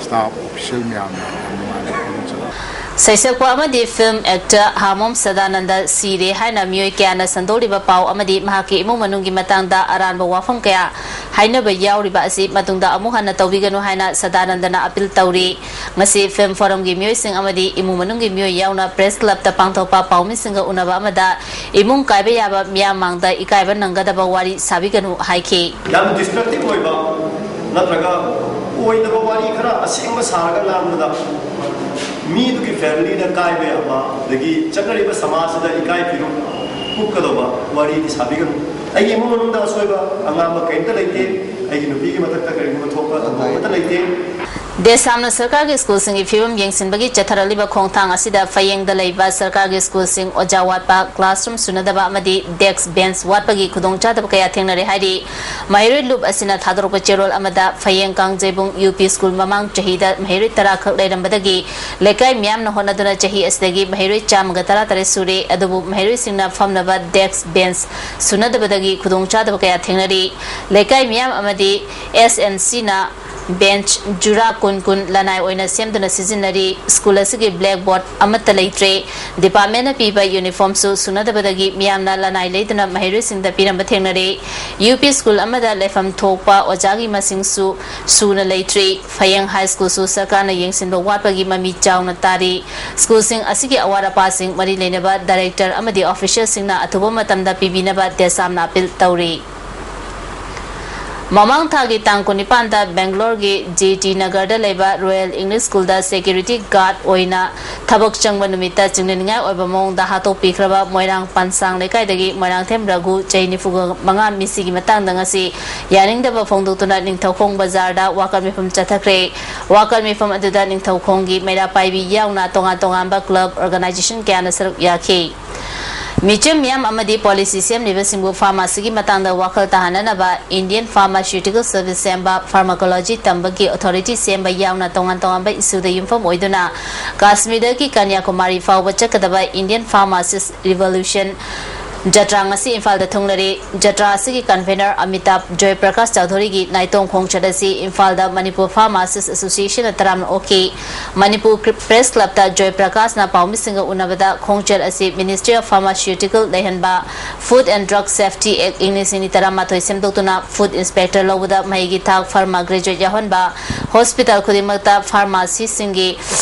staff, official ꯃꯌꯥꯝꯅ ꯌꯥꯝ ꯅꯨꯡꯉꯥꯏꯅ ꯐꯣꯡꯗꯣꯛꯆꯔꯤ꯫ ꯁꯩꯁꯛꯄ ꯑꯃꯗꯤ ꯐꯤꯜꯝ ꯑꯦꯛꯇꯔ ꯍꯥꯃꯣꯝ ꯁꯗꯥꯅꯟꯗ ꯁꯤꯔꯦ ꯍꯥꯏꯅ ꯃꯤꯑꯣꯏ ꯀꯌꯥꯅ ꯁꯟꯗꯣꯛꯂꯤꯕ ꯄꯥꯎ ꯑꯃꯗꯤ ꯃꯍꯥꯛꯀꯤ ꯏꯃꯨꯡ ꯃꯅꯨꯡꯒꯤ ꯃꯇꯥꯡꯗ ꯑꯔꯥꯟꯕ ꯋꯥꯐꯝ ꯀꯌꯥ ꯍꯥꯏꯅꯕ ꯌꯥꯎꯔꯤꯕ ꯑꯁꯤ ꯃꯇꯨꯡꯗ ꯑꯃꯨꯛ ꯍꯟꯅ ꯇꯧꯕꯤꯒꯅꯨ ꯍꯥꯏꯅ ꯁꯗꯥꯅꯟꯗꯅ ꯑꯄꯤꯜ ꯇꯧꯔꯤ꯫ ꯉꯁꯤ ꯐꯤꯜꯝ ꯐꯣꯔꯝꯒꯤ ꯃꯤꯑꯣꯏꯁꯤꯡ ꯑꯃꯗꯤ ꯏꯃꯨꯡ ꯃꯅꯨꯡꯒꯤ ꯃꯤꯑꯣꯏ ꯌꯥꯎꯅ ꯄ꯭ꯔꯦꯁ ꯀ꯭ꯂꯕꯇ ꯄꯥꯡꯊꯣꯛꯄ ꯄꯥꯎꯃꯤꯁꯤꯡꯒ ꯎꯅꯕ ꯑꯃꯗ ꯏꯃꯨꯡ ꯀꯥꯏꯕ ꯌꯥꯕ ꯃꯤꯌꯥꯝ ꯃꯥꯡꯗ ꯏꯀꯥꯏꯕ ꯅꯪꯒꯗꯕ ꯋꯥꯔꯤ ꯁꯥꯕꯤꯒꯅꯨ ꯍꯥꯏꯈꯤ꯫ ꯌꯥꯝꯅ ꯗꯤꯁꯇ꯭ꯔꯛꯇꯤꯚ ꯑꯣꯏꯕ ꯅꯠꯇ꯭ꯔꯒ ꯑꯣꯏꯗꯕ ꯋꯥꯔꯤ ꯈꯔ ꯑꯁꯦꯡꯕ ꯁꯥꯔꯒ ꯉꯥꯡꯕꯗ ꯃꯤꯗꯨꯒꯤ ꯐꯦꯃꯤꯂꯤꯗ ꯀꯥꯏꯕ ꯌꯥꯕ, ꯑꯗꯒꯤ ꯆꯠꯅꯔꯤꯕ ꯁꯃꯥꯖꯁꯤꯗ ꯏꯀꯥꯏ ꯐꯤꯔꯨꯛ ꯄꯨꯛꯀꯗꯧꯕ ꯋꯥꯔꯤꯗꯤ ꯁꯥꯕꯤꯒꯅꯨ꯫ ꯑꯩꯒꯤ ꯏꯃꯨꯡ ꯃꯅꯨꯡꯗ ꯑꯁꯣꯏꯕ ꯑꯉꯥꯡꯕ ꯀꯔꯤꯝꯇ ꯂꯩꯇꯦ꯫ ꯑꯩꯒꯤ ꯅꯨꯄꯤꯒꯤ ꯃꯊꯛꯇ ꯀꯔꯤꯒꯨꯝꯕ ꯊꯣꯛꯄ ꯊꯧꯗꯣꯛ ꯑꯃꯠꯇ ꯂꯩꯇꯦ꯫ ꯗꯦꯁꯥꯝꯅ ꯁꯔꯀꯥꯔꯒꯤ ꯁ꯭ꯀꯨꯜꯁꯤꯡꯒꯤ ꯐꯤꯕꯝ ꯌꯦꯡꯁꯤꯟꯕꯒꯤ ꯆꯠꯊꯔꯛꯂꯤꯕ ꯈꯣꯡꯊꯥꯡ ꯑꯁꯤꯗ ꯐꯌꯦꯡꯗ ꯂꯩꯕ ꯁꯔꯀꯥꯔꯒꯤ ꯁ꯭ꯀꯨꯜꯁꯤꯡ ꯑꯣꯖꯥ ꯋꯥꯠꯄ, ꯀ꯭ꯂꯥꯁꯔꯨꯝ ꯁꯨꯅꯗꯕ ꯑꯃꯗꯤ ꯗꯦꯁꯛ ꯕꯦꯟꯆ ꯋꯥꯠꯄꯒꯤ ꯈꯨꯗꯣꯡꯆꯥꯗꯕ ꯀꯌꯥ ꯊꯦꯡꯅꯔꯦ ꯍꯥꯏꯔꯤ꯫ ꯃꯍꯩꯔꯣꯏ ꯂꯨꯞ ꯑꯁꯤꯅ ꯊꯥꯗꯣꯔꯛꯄ ꯆꯦꯔꯣꯜ ꯑꯃꯗ ꯐꯌꯦꯡ ꯀꯥꯡꯖꯩꯕꯨꯡ ꯌꯨ ꯄꯤ ꯁ꯭ꯀꯨꯜ ꯃꯃꯥꯡ ꯆꯍꯤꯗ ꯃꯍꯩꯔꯣꯏ ꯇꯔꯥ ꯈꯛ ꯂꯩꯔꯝꯕꯗꯒꯤ ꯂꯩꯀꯥꯏ ꯃꯤꯌꯥꯝꯅ ꯍꯣꯠꯅꯗꯨꯅ ꯆꯍꯤ ꯑꯁꯤꯗꯒꯤ ꯃꯍꯩꯔꯣꯏ ꯆꯥꯝꯃꯒ ꯇꯔꯥ ꯇꯔꯦꯠ ꯁꯨꯔꯦ, ꯑꯗꯨꯕꯨ ꯃꯍꯩꯔꯣꯏꯁꯤꯡꯅ ꯐꯝꯅꯕ ꯗꯦꯁꯛ ꯕꯦꯟꯆ ꯁꯨꯅꯗꯕꯗꯒꯤ ꯈꯨꯗꯣꯡꯆꯥꯗꯕ ꯀꯌꯥ ꯊꯦꯡꯅꯔꯤ꯫ ꯂꯩꯀꯥꯏ ꯃꯤꯌꯥꯝ ꯑꯃꯗꯤ S N Cꯅ ꯕꯦꯟꯆ ꯖꯨꯔꯥ ꯀꯨꯟ ꯀꯨꯟ ꯂꯅꯥꯏ ꯑꯣꯏꯅ ꯁꯦꯝꯗꯨꯅ ꯁꯤꯖꯤꯟꯅꯔꯤ꯫ ꯁ꯭ꯀꯨꯜ ꯑꯁꯤꯒꯤ ꯕ꯭ꯂꯦꯛꯕꯣꯔꯗ ꯑꯃꯠꯇ ꯂꯩꯇ꯭ꯔꯦ꯫ ꯗꯤꯄꯥꯔꯠꯃꯦꯟꯅ ꯄꯤꯕ ꯌꯨꯅꯤꯐꯣꯔꯝꯁꯨ ꯁꯨꯅꯗꯕꯗꯒꯤ ꯃꯤꯌꯥꯝꯅ ꯂꯅꯥꯏ ꯂꯩꯗꯨꯅ ꯃꯍꯩꯔꯣꯏꯁꯤꯡꯗ ꯄꯤꯔꯝꯕ ꯊꯦꯡꯅꯔꯦ꯫ ꯌꯨ ꯄꯤ ꯁ꯭ꯀꯨꯜ ꯑꯃꯗ ꯂꯩꯐꯝ ꯊꯣꯛꯄ ꯑꯣꯖꯥꯒꯤ ꯃꯁꯤꯡꯁꯨ ꯁꯨꯅ ꯂꯩꯇ꯭ꯔꯤ꯫ ꯐꯌꯦꯡ ꯍꯥꯏ ꯁ꯭ꯀꯨꯜꯁꯨ ꯁꯔꯀꯥꯔꯅ ꯌꯦꯡꯁꯤꯟꯕ ꯋꯥꯠꯄꯒꯤ ꯃꯃꯤ ꯆꯥꯎꯅ ꯇꯥꯔꯤ꯫ ꯁ꯭ꯀꯨꯜꯁꯤꯡ ꯑꯁꯤꯒꯤ ꯑꯋꯥꯠ ꯑꯄꯥꯁꯤꯡ ꯃꯔꯤ ꯂꯩꯅꯕ ꯗꯥꯏꯔꯦꯛꯇꯔ ꯑꯃꯗꯤ ꯑꯣꯐꯤꯁꯤꯌꯦꯜꯁꯤꯡꯅ ꯑꯊꯨꯕ ꯃꯇꯝꯗ ꯄꯤꯕꯤꯅꯕ ꯗꯦꯁꯥꯝꯅ ꯑꯄꯤꯜ ꯇꯧꯔꯤ꯫ ꯃꯃꯥꯡ ꯊꯥꯒꯤ ꯇꯥꯡ ꯀꯨꯟꯅꯤꯄꯥꯟꯗ ꯕꯦꯡꯒ꯭ꯂꯣꯔꯒꯤ ꯖꯤ ꯇꯤ ꯅꯒꯔꯗ ꯂꯩꯕ ꯔꯣꯌꯦꯜ ꯏꯪꯂꯤꯁ ꯁ꯭ꯀꯨꯜꯗ ꯁꯦꯀ꯭ꯌꯨꯔꯤꯇꯤ ꯒꯥꯔꯗ ꯑꯣꯏꯅ ꯊꯕꯛ ꯆꯪꯕ ꯅꯨꯃꯤꯠꯇ ꯆꯤꯡꯅꯅꯤꯡꯉꯥꯏ ꯑꯣꯏꯕ ꯃꯑꯣꯡꯗ ꯍꯥꯠꯇꯣꯛꯄꯤꯈ꯭ꯔꯕ ꯃꯣꯏꯔꯥꯡ ꯄꯥꯟꯁꯥꯡ ꯂꯩꯀꯥꯏꯗꯒꯤ ꯃꯣꯏꯔꯥꯡꯊꯦꯝ ꯔꯘꯨ, ꯆꯍꯤ ꯅꯤꯐꯨꯒ ꯃꯉꯥ, ꯃꯤꯁꯤꯒꯤ ꯃꯇꯥꯡꯗ ꯉꯁꯤ ꯌꯥꯅꯤꯡꯗꯕ ꯐꯣꯡꯗꯣꯛꯇꯨꯅ ꯅꯤꯡꯊꯧꯈꯣꯡ ꯕꯖꯥꯔꯗ ꯋꯥꯀꯠ ꯃꯤꯐꯝ ꯆꯠꯊꯈ꯭ꯔꯦ꯫ ꯋꯥꯀꯠ ꯃꯤꯐꯝ ꯑꯗꯨꯗ ꯅꯤꯡꯊꯧꯈꯣꯡꯒꯤ ꯃꯩꯔꯥ ꯄꯥꯏꯕꯤ ꯌꯥꯎꯅ ꯇꯣꯉꯥꯟ ꯇꯣꯉꯥꯟꯕ ꯀ꯭ꯂꯕ, ꯑꯣꯔꯒꯅꯥꯏꯖꯦꯁꯟ ꯀꯌꯥꯅ ꯁꯔꯨꯛ ꯌꯥꯈꯤ꯫ ꯃꯤꯆꯝ ꯃꯤꯌꯥꯝ ꯑꯃꯗꯤ ꯄꯣꯂꯤꯁꯤ ꯁꯦꯝꯂꯤꯕꯁꯤꯡꯕꯨ ꯐꯥꯔꯃꯥꯁꯤꯒꯤ ꯃꯇꯥꯡꯗ ꯋꯥꯈꯜ ꯇꯥꯍꯟꯅꯅꯕ Indian Pharmaceutical Service ꯁꯦꯝꯕ, ꯐꯥꯔꯃꯥꯀꯣꯂꯣꯖꯤ ꯇꯝꯕꯒꯤ ꯑꯣꯊꯣꯔꯤꯇꯤ ꯁꯦꯝꯕ ꯌꯥꯎꯅ ꯇꯣꯉꯥꯟ ꯇꯣꯉꯥꯟꯕ ꯏꯁꯨꯗ ꯌꯨꯝꯐꯝ ꯑꯣꯏꯗꯨꯅ ꯀꯥꯁꯃꯤꯔꯗꯒꯤ ꯀꯟꯌꯥꯀꯨꯃꯥꯔꯤ ꯐꯥꯎꯕ ꯆꯠꯀꯗꯕ Indian Pharmacist Revolution ꯖꯇ꯭ꯔꯥ ꯉꯁꯤ ꯏꯝꯐꯥꯜꯗ ꯊꯨꯡꯂꯔꯤ꯫ ꯖꯇ꯭ꯔꯥ ꯑꯁꯤꯒꯤ ꯀꯟꯚꯦꯅꯔ ꯑꯃꯤꯇꯥꯕ ꯖꯣꯏ ꯄ꯭ꯔꯀꯥꯁ ꯆꯧꯙꯨꯔꯤꯒꯤ ꯅꯥꯏꯇꯣꯝ ꯈꯣꯡꯆꯠ ꯑꯁꯤ ꯏꯝꯐꯥꯜꯗ ꯃꯅꯤꯄꯨꯔ ꯐꯥꯔꯃꯥꯁꯤꯁ ꯑꯦꯁꯣꯁꯤꯌꯦꯁꯟꯅ ꯇꯔꯥꯝꯅ ꯑꯣꯛꯈꯤ꯫ ꯃꯅꯤꯄꯨꯔ ꯀ꯭ꯔꯤ-, ꯄ꯭ꯔꯦꯁ ꯀ꯭ꯂꯕꯇ ꯖꯣꯏ ꯄ꯭ꯔꯀꯥꯁꯅ ꯄꯥꯎꯃꯤꯁꯤꯡꯒ ꯎꯅꯕꯗ ꯈꯣꯡꯆꯠ ꯑꯁꯤ Ministry of Pharmaceutical ꯂꯩꯍꯟꯕ, Food and Drug Safety Act ꯏꯪ ꯂꯤꯁꯤꯡ ꯑꯅꯤ ꯇꯔꯥꯃꯥꯊꯣꯏ ꯁꯦꯝꯗꯣꯛꯇꯨꯅ ꯐꯨꯗ ꯏꯟꯁꯄꯦꯛꯇꯔ ꯂꯧꯕꯗ ꯃꯍꯩꯒꯤ ꯊꯥꯛ ꯐꯥꯔꯃꯥ ꯒ꯭ꯔꯦꯖꯨꯋꯦꯠ ꯌꯥꯎꯍꯟꯕ, ꯍꯣꯁꯄꯤꯇꯥꯜ ꯈꯨꯗꯤꯡꯃꯛꯇ ꯐꯥꯔꯃꯥꯁꯤꯁꯤꯡꯒꯤ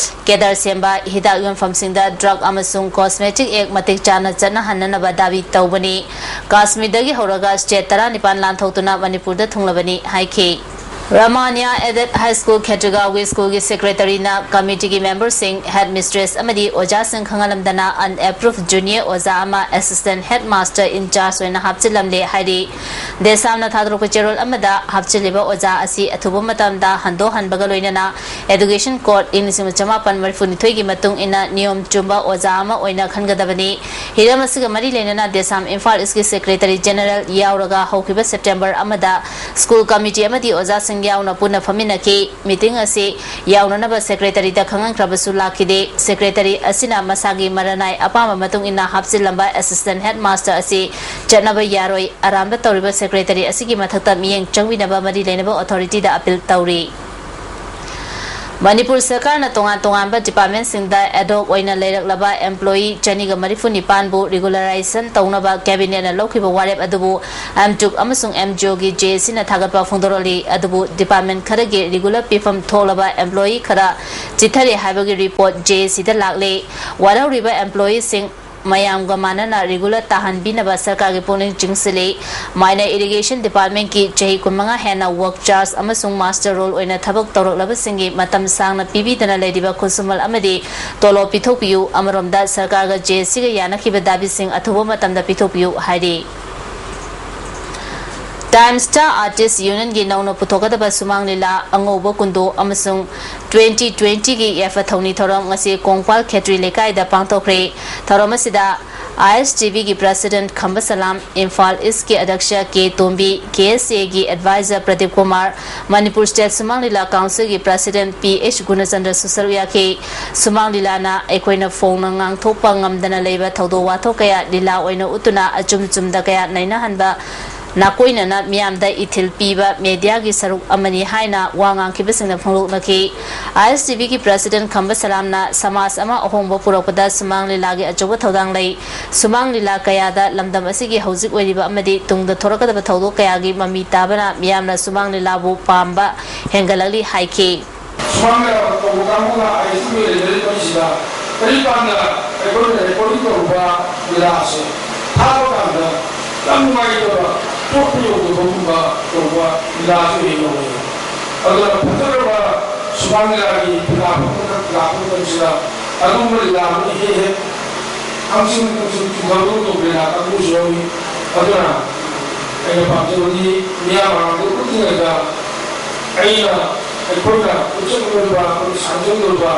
ꯀꯦꯗꯔ ꯁꯦꯝꯕ, ꯍꯤꯗꯥꯛ ꯌꯣꯟꯐꯝꯁꯤꯡꯗ ꯗ꯭ꯔꯒ ꯑꯃꯁꯨꯡ ꯀꯣꯁꯃꯦꯇꯤꯛ ꯑꯦꯛ ꯃꯇꯤꯛ ꯆꯥꯅ ꯆꯠꯅꯍꯟꯅꯅꯕ ꯗꯥꯕꯤ ꯇꯧꯕꯅꯤ꯫ ꯀꯥꯁꯃꯤꯔꯗꯒꯤ ꯍꯧꯔꯒ ꯁ꯭ꯇꯦꯠ ꯇꯔꯥꯅꯤꯄꯥꯟ ꯂꯥꯟꯊꯣꯛꯇꯨꯅ ꯃꯅꯤꯄꯨꯔꯗ ꯊꯨꯡꯂꯕꯅꯤ ꯍꯥꯏꯈꯤ꯫ ꯔꯃꯥꯅꯤꯌꯥ ꯑꯦꯗꯦꯗ ꯍꯥꯏ ꯁ꯭ꯀꯨꯜ ꯈꯦꯇ꯭ꯔꯤꯒꯥꯎꯒꯤ ꯁ꯭ꯀꯨꯜꯒꯤ ꯁꯦꯀ꯭ꯔꯦꯇꯔꯤꯅ ꯀꯃꯤꯇꯤꯒꯤ ꯃꯦꯝꯕꯔꯁꯤꯡ, ꯍꯦꯗ ꯃꯤꯁꯇ꯭ꯔꯦꯁ ꯑꯃꯗꯤ ꯑꯣꯖꯥꯁꯤꯡ ꯈꯪꯍꯜꯂꯝꯗꯅ ꯑꯟꯑꯦꯄ꯭ꯔꯨꯚ ꯖꯨꯅꯤꯌꯔ ꯑꯣꯖꯥ ꯑꯃ ꯑꯦꯁꯤꯁꯇꯦꯟ ꯍꯦꯗ ꯃꯥꯁꯇꯔ ꯏꯟꯆꯥꯔꯖ ꯑꯣꯏꯅ ꯍꯥꯞꯆꯤꯜꯂꯝꯂꯦ ꯍꯥꯏꯔꯤ꯫ ꯗꯦꯁꯥꯝꯅ ꯊꯥꯗꯣꯔꯛꯄ ꯆꯦꯔꯣꯜ ꯑꯃꯗ ꯍꯥꯞꯆꯤꯜꯂꯤꯕ ꯑꯣꯖꯥ ꯑꯁꯤ ꯑꯊꯨꯕ ꯃꯇꯝꯗ ꯍꯟꯗꯣꯛꯍꯟꯕꯒ ꯂꯣꯏꯅꯅ Education Code ꯏꯪ ꯂꯤꯁꯤꯡ ꯑꯃ ꯆꯃꯥꯄꯟ ꯃꯔꯤꯐꯨ ꯅꯤꯊꯣꯏꯒꯤ ꯃꯇꯨꯡ ꯏꯟꯅ ꯅꯤꯌꯣꯝ ꯆꯨꯝꯕ ꯑꯣꯖꯥ ꯑꯃ ꯑꯣꯏꯅ ꯈꯟꯒꯗꯕꯅꯤ꯫ ꯍꯤꯔꯝ ꯑꯁꯤꯒ ꯃꯔꯤ ꯂꯩꯅꯅ ꯗꯦꯁꯥꯝ ꯏꯝꯐꯥꯜ ꯏꯁꯀꯤ ꯁꯦꯀ꯭ꯔꯦꯇꯔꯤ ꯖꯦꯅꯔꯦꯜ ꯌꯥꯎꯔꯒ ꯍꯧꯈꯤꯕ ꯁꯦꯞꯇꯦꯝꯕꯔ ꯑꯃꯗ ꯁ꯭ꯀꯨꯜ ꯀꯃꯤꯇꯤ ꯑꯃꯗꯤ ꯑꯣꯖꯥꯁꯤꯡ ꯌꯥꯎꯅ ꯄꯨꯟꯅ ꯐꯝꯃꯤꯟꯅꯈꯤ꯫ ꯃꯤꯇꯤꯡ ꯑꯁꯤ ꯌꯥꯎꯅꯅꯕ ꯁꯦꯀ꯭ꯔꯦꯇꯔꯤꯗ ꯈꯪꯍꯟꯈ꯭ꯔꯕꯁꯨ ꯂꯥꯛꯈꯤꯗꯦ꯫ ꯁꯦꯀ꯭ꯔꯦꯇꯔꯤ ꯑꯁꯤꯅ ꯃꯁꯥꯒꯤ ꯃꯔꯅꯥꯏ ꯑꯄꯥꯝꯕ ꯃꯇꯨꯡ ꯏꯟꯅ ꯍꯥꯞꯆꯤꯜꯂꯝꯕ ꯑꯦꯁꯤꯁꯇꯦꯟ ꯍꯦꯗ ꯃꯥꯁꯇꯔ ꯑꯁꯤ ꯆꯠꯅꯕ ꯌꯥꯔꯣꯏ꯫ ꯑꯔꯥꯟꯕ ꯇꯧꯔꯤꯕ ꯁꯦꯀ꯭ꯔꯦꯇꯔꯤ ꯑꯁꯤꯒꯤ ꯃꯊꯛꯇ ꯃꯤꯠꯌꯦꯡ ꯆꯪꯕꯤꯅꯕ ꯃꯔꯤ ꯂꯩꯅꯕ ꯑꯣꯊꯣꯔꯤꯇꯤꯗ ꯑꯄꯤꯜ ꯇꯧꯔꯤ꯫ ꯃꯅꯤꯄꯨꯔ ꯁꯔꯀꯥꯔꯅ ꯇꯣꯉꯥꯟ ꯇꯣꯉꯥꯟꯕ ꯗꯤꯄꯥꯔꯠꯃꯦꯟꯁꯤꯡꯗ ꯑꯦꯗ ꯍꯣꯛ ꯑꯣꯏꯅ ꯂꯩꯔꯛꯂꯕ ꯑꯦꯝꯄ꯭ꯂꯣꯌꯤ ꯆꯅꯤꯒ ꯃꯔꯤꯐꯨ ꯅꯤꯄꯥꯟꯕꯨ ꯔꯤꯒꯨꯂꯔꯥꯏꯖꯦꯁꯟ ꯇꯧꯅꯕ ꯀꯦꯕꯤꯅꯦꯠꯅ ꯂꯧꯈꯤꯕ ꯋꯥꯔꯦꯞ ꯑꯗꯨꯕꯨ ꯑꯦꯝꯇꯨꯛ ꯑꯃꯁꯨꯡ ꯑꯦꯝꯖꯤꯑꯣꯒꯤ ꯖꯦꯑꯦꯁꯤꯅ ꯊꯥꯒꯠꯄ ꯐꯣꯡꯗꯣꯔꯛꯂꯤ꯫ ꯑꯗꯨꯕꯨ ꯗꯤꯄꯥꯔꯠꯃꯦꯟ ꯈꯔꯒꯤ ꯔꯤꯒꯨꯂꯔ ꯄꯤꯐꯝ ꯊꯣꯛꯂꯕ ꯑꯦꯝꯄ꯭ꯂꯣꯌꯤ ꯈꯔ ꯆꯤꯠꯊꯔꯦ ꯍꯥꯏꯕꯒꯤ ꯔꯤꯄꯣꯔꯠ ꯖꯦꯑꯦꯁꯤꯗ ꯂꯥꯛꯂꯦ꯫ ꯋꯥꯔꯧꯔꯤꯕ ꯑꯦꯝꯄ꯭ꯂꯣꯌꯤꯁꯤꯡ ꯃꯌꯥꯝꯒ ꯃꯥꯟꯅꯅ regular ꯇꯥꯍꯟꯕꯤꯅꯕ ꯁꯔꯀꯥꯔꯒꯤ ꯄꯨꯛꯅꯤꯡ ꯆꯤꯡꯁꯤꯜꯂꯤ꯫ Minor Irrigation Departmentꯀꯤ ꯆꯍꯤ ꯀꯨꯟꯃꯉꯥ ꯍꯦꯟꯅ work charge ꯑꯃꯁꯨꯡ master roll ꯑꯣꯏꯅ ꯊꯕꯛ ꯇꯧꯔꯛꯂꯕꯁꯤꯡꯒꯤ ꯃꯇꯝ ꯁꯥꯡꯅ ꯄꯤꯕꯤꯗꯅ ꯂꯩꯔꯤꯕ ꯈꯨꯠꯁꯨꯃꯟ ꯑꯃꯗꯤ ꯇꯣꯂꯣꯞ ꯄꯤꯊꯣꯛꯄꯤꯌꯨ꯫ ꯑꯃꯔꯣꯝꯗ ꯁꯔꯀꯥꯔꯒ JACꯒ ꯌꯥꯅꯈꯤꯕ ꯗꯥꯕꯤꯁꯤꯡ ꯑꯊꯨꯕ ꯃꯇꯝꯗ ꯄꯤꯊꯣꯛꯄꯤꯌꯨ ꯍꯥꯏꯔꯤ꯫ Time Star Artist Unionꯒꯤ ꯅꯧꯅ ꯄꯨꯊꯣꯛꯀꯗꯕ ꯁꯨꯃꯥꯡ ꯂꯤꯂꯥ ꯑꯉꯧꯕ ꯀꯨꯟꯗꯣ ꯑꯃꯁꯨꯡ twenty twentyꯒꯤ ꯌꯥꯏꯐ ꯊꯧꯅꯤ ꯊꯧꯔꯝ ꯉꯁꯤ ꯀꯣꯡꯄꯥꯜ ꯈꯦꯇ꯭ꯔꯤ ꯂꯩꯀꯥꯏꯗ ꯄꯥꯡꯊꯣꯛꯈ꯭ꯔꯦ꯫ ꯊꯧꯔꯝ ꯑꯁꯤꯗ ISTVꯒꯤ President ꯈꯝꯕ ꯁꯂꯥꯝ, ꯏꯝꯐꯥꯜ Eastꯀꯤ ꯑꯗ꯭ꯌꯛꯁ ꯀꯦ ꯇꯣꯝꯕꯤ, KSAꯒꯤ Advisor ꯄ꯭ꯔꯗꯤꯞ ꯀꯨꯃꯥꯔ, ꯃꯅꯤꯄꯨꯔ State ꯁꯨꯃꯥꯡ ꯂꯤꯂꯥ Councilꯒꯤ President P H ꯒꯨꯅꯆꯟꯗ꯭ꯔꯁꯨ ꯁꯔꯨꯛ ꯌꯥꯈꯤ꯫ ꯁꯨꯃꯥꯡ ꯂꯤꯂꯥꯅ ꯑꯩꯈꯣꯏꯅ ꯐꯣꯡꯅ ꯉꯥꯡꯊꯣꯛꯄ ꯉꯝꯗꯅ ꯂꯩꯕ ꯊꯧꯗꯣꯛ ꯋꯥꯊꯣꯛ ꯀꯌꯥ ꯂꯤꯂꯥ ꯑꯣꯏꯅ ꯎꯠꯇꯨꯅ ꯑꯆꯨꯝ ꯆꯨꯝꯗ ꯀꯌꯥ ꯅꯩꯅꯍꯟꯕ ꯅꯥꯀꯣꯏꯅꯅ ꯃꯤꯌꯥꯝꯗ ꯏꯊꯤꯜ ꯄꯤꯕ mediaꯒꯤ ꯁꯔꯨꯛ ꯑꯃꯅꯤ ꯍꯥꯏꯅ ꯋꯥ ꯉꯥꯡꯈꯤꯕꯁꯤꯡꯅ ꯐꯣꯡꯗꯣꯛꯅꯈꯤ꯫ ISTVꯒꯤ President ꯈꯝꯕ ꯁꯂꯥꯝꯅ ꯁꯃꯥꯖ ꯑꯃ ꯑꯍꯣꯡꯕ ꯄꯨꯔꯛꯄꯗ ꯁꯨꯃꯥꯡ ꯂꯤꯂꯥꯒꯤ ꯑꯆꯧꯕ ꯊꯧꯗꯥꯡ ꯂꯩ꯫ ꯁꯨꯃꯥꯡ ꯂꯤꯂꯥ ꯀꯌꯥꯗ ꯂꯝꯗꯝ ꯑꯁꯤꯒꯤ ꯍꯧꯖꯤꯛ ꯑꯣꯏꯔꯤꯕ ꯑꯃꯗꯤ ꯇꯨꯡꯗ ꯊꯣꯔꯛꯀꯗꯕ ꯊꯧꯗꯣꯛ ꯀꯌꯥꯒꯤ ꯃꯃꯤ ꯇꯥꯕꯅ ꯃꯤꯌꯥꯝꯅ ꯁꯨꯃꯥꯡ ꯂꯤꯂꯥꯕꯨ ꯄꯥꯝꯕ ꯍꯦꯟꯒꯠꯂꯛꯂꯤ ꯍꯥꯏꯈꯤ꯫ ꯁꯨꯃꯥꯡ ꯂꯤꯂꯥ ꯇꯧꯕ ꯀꯥꯡꯕꯨꯅ ISTV ꯂꯩꯖꯔꯤꯕ ꯑꯁꯤꯗ ꯀꯔꯤꯒꯨꯝꯕ ꯑꯩꯈꯣꯏꯅ recording ꯇꯧꯔꯨꯕ ꯂꯤꯂꯥ ꯑꯁꯦ ꯊꯥꯕ ꯀꯥꯟꯗ ꯌꯥꯝ ꯅꯨꯡꯉꯥꯏꯇꯕ, ꯆꯣꯛꯄ ꯌꯧꯗꯕꯒꯨꯝꯕ ꯇꯧꯕ ꯂꯤꯂꯥꯁꯨ ꯍꯦꯛ ꯌꯥꯎꯏ꯫ ꯑꯗꯨꯅ ꯐꯖꯔꯕ ꯁꯨꯃꯥꯡ ꯂꯤꯂꯥꯒꯤ ꯂꯤꯂꯥ ꯄꯨꯝꯅꯃꯛ ꯂꯥꯛꯄ ꯃꯇꯝꯁꯤꯗ ꯑꯗꯨꯒꯨꯝꯕ ꯂꯤꯂꯥ ꯑꯃꯅ ꯍꯦꯛ ꯍꯦꯛ ꯍꯪꯁꯤꯡ ꯍꯪꯁꯤꯡ ꯆꯨꯝꯊꯕꯒꯨꯝ ꯇꯧꯕ ꯂꯤꯂꯥ ꯀꯥꯡꯕꯨꯁꯨ ꯌꯥꯎꯏ꯫ ꯑꯗꯨꯅ ꯑꯩꯅ ꯄꯥꯝꯖꯕꯗꯤ ꯃꯤꯌꯥꯝ ꯃꯃꯥꯡꯗ ꯎꯠꯂꯤꯉꯩꯗ ꯑꯩꯅ, ꯑꯩꯈꯣꯏꯅ ꯎꯠꯆꯒꯗꯧꯔꯤꯕ, ꯑꯩꯈꯣꯏꯅ ꯁꯥꯟꯖꯒꯗꯧꯔꯤꯕ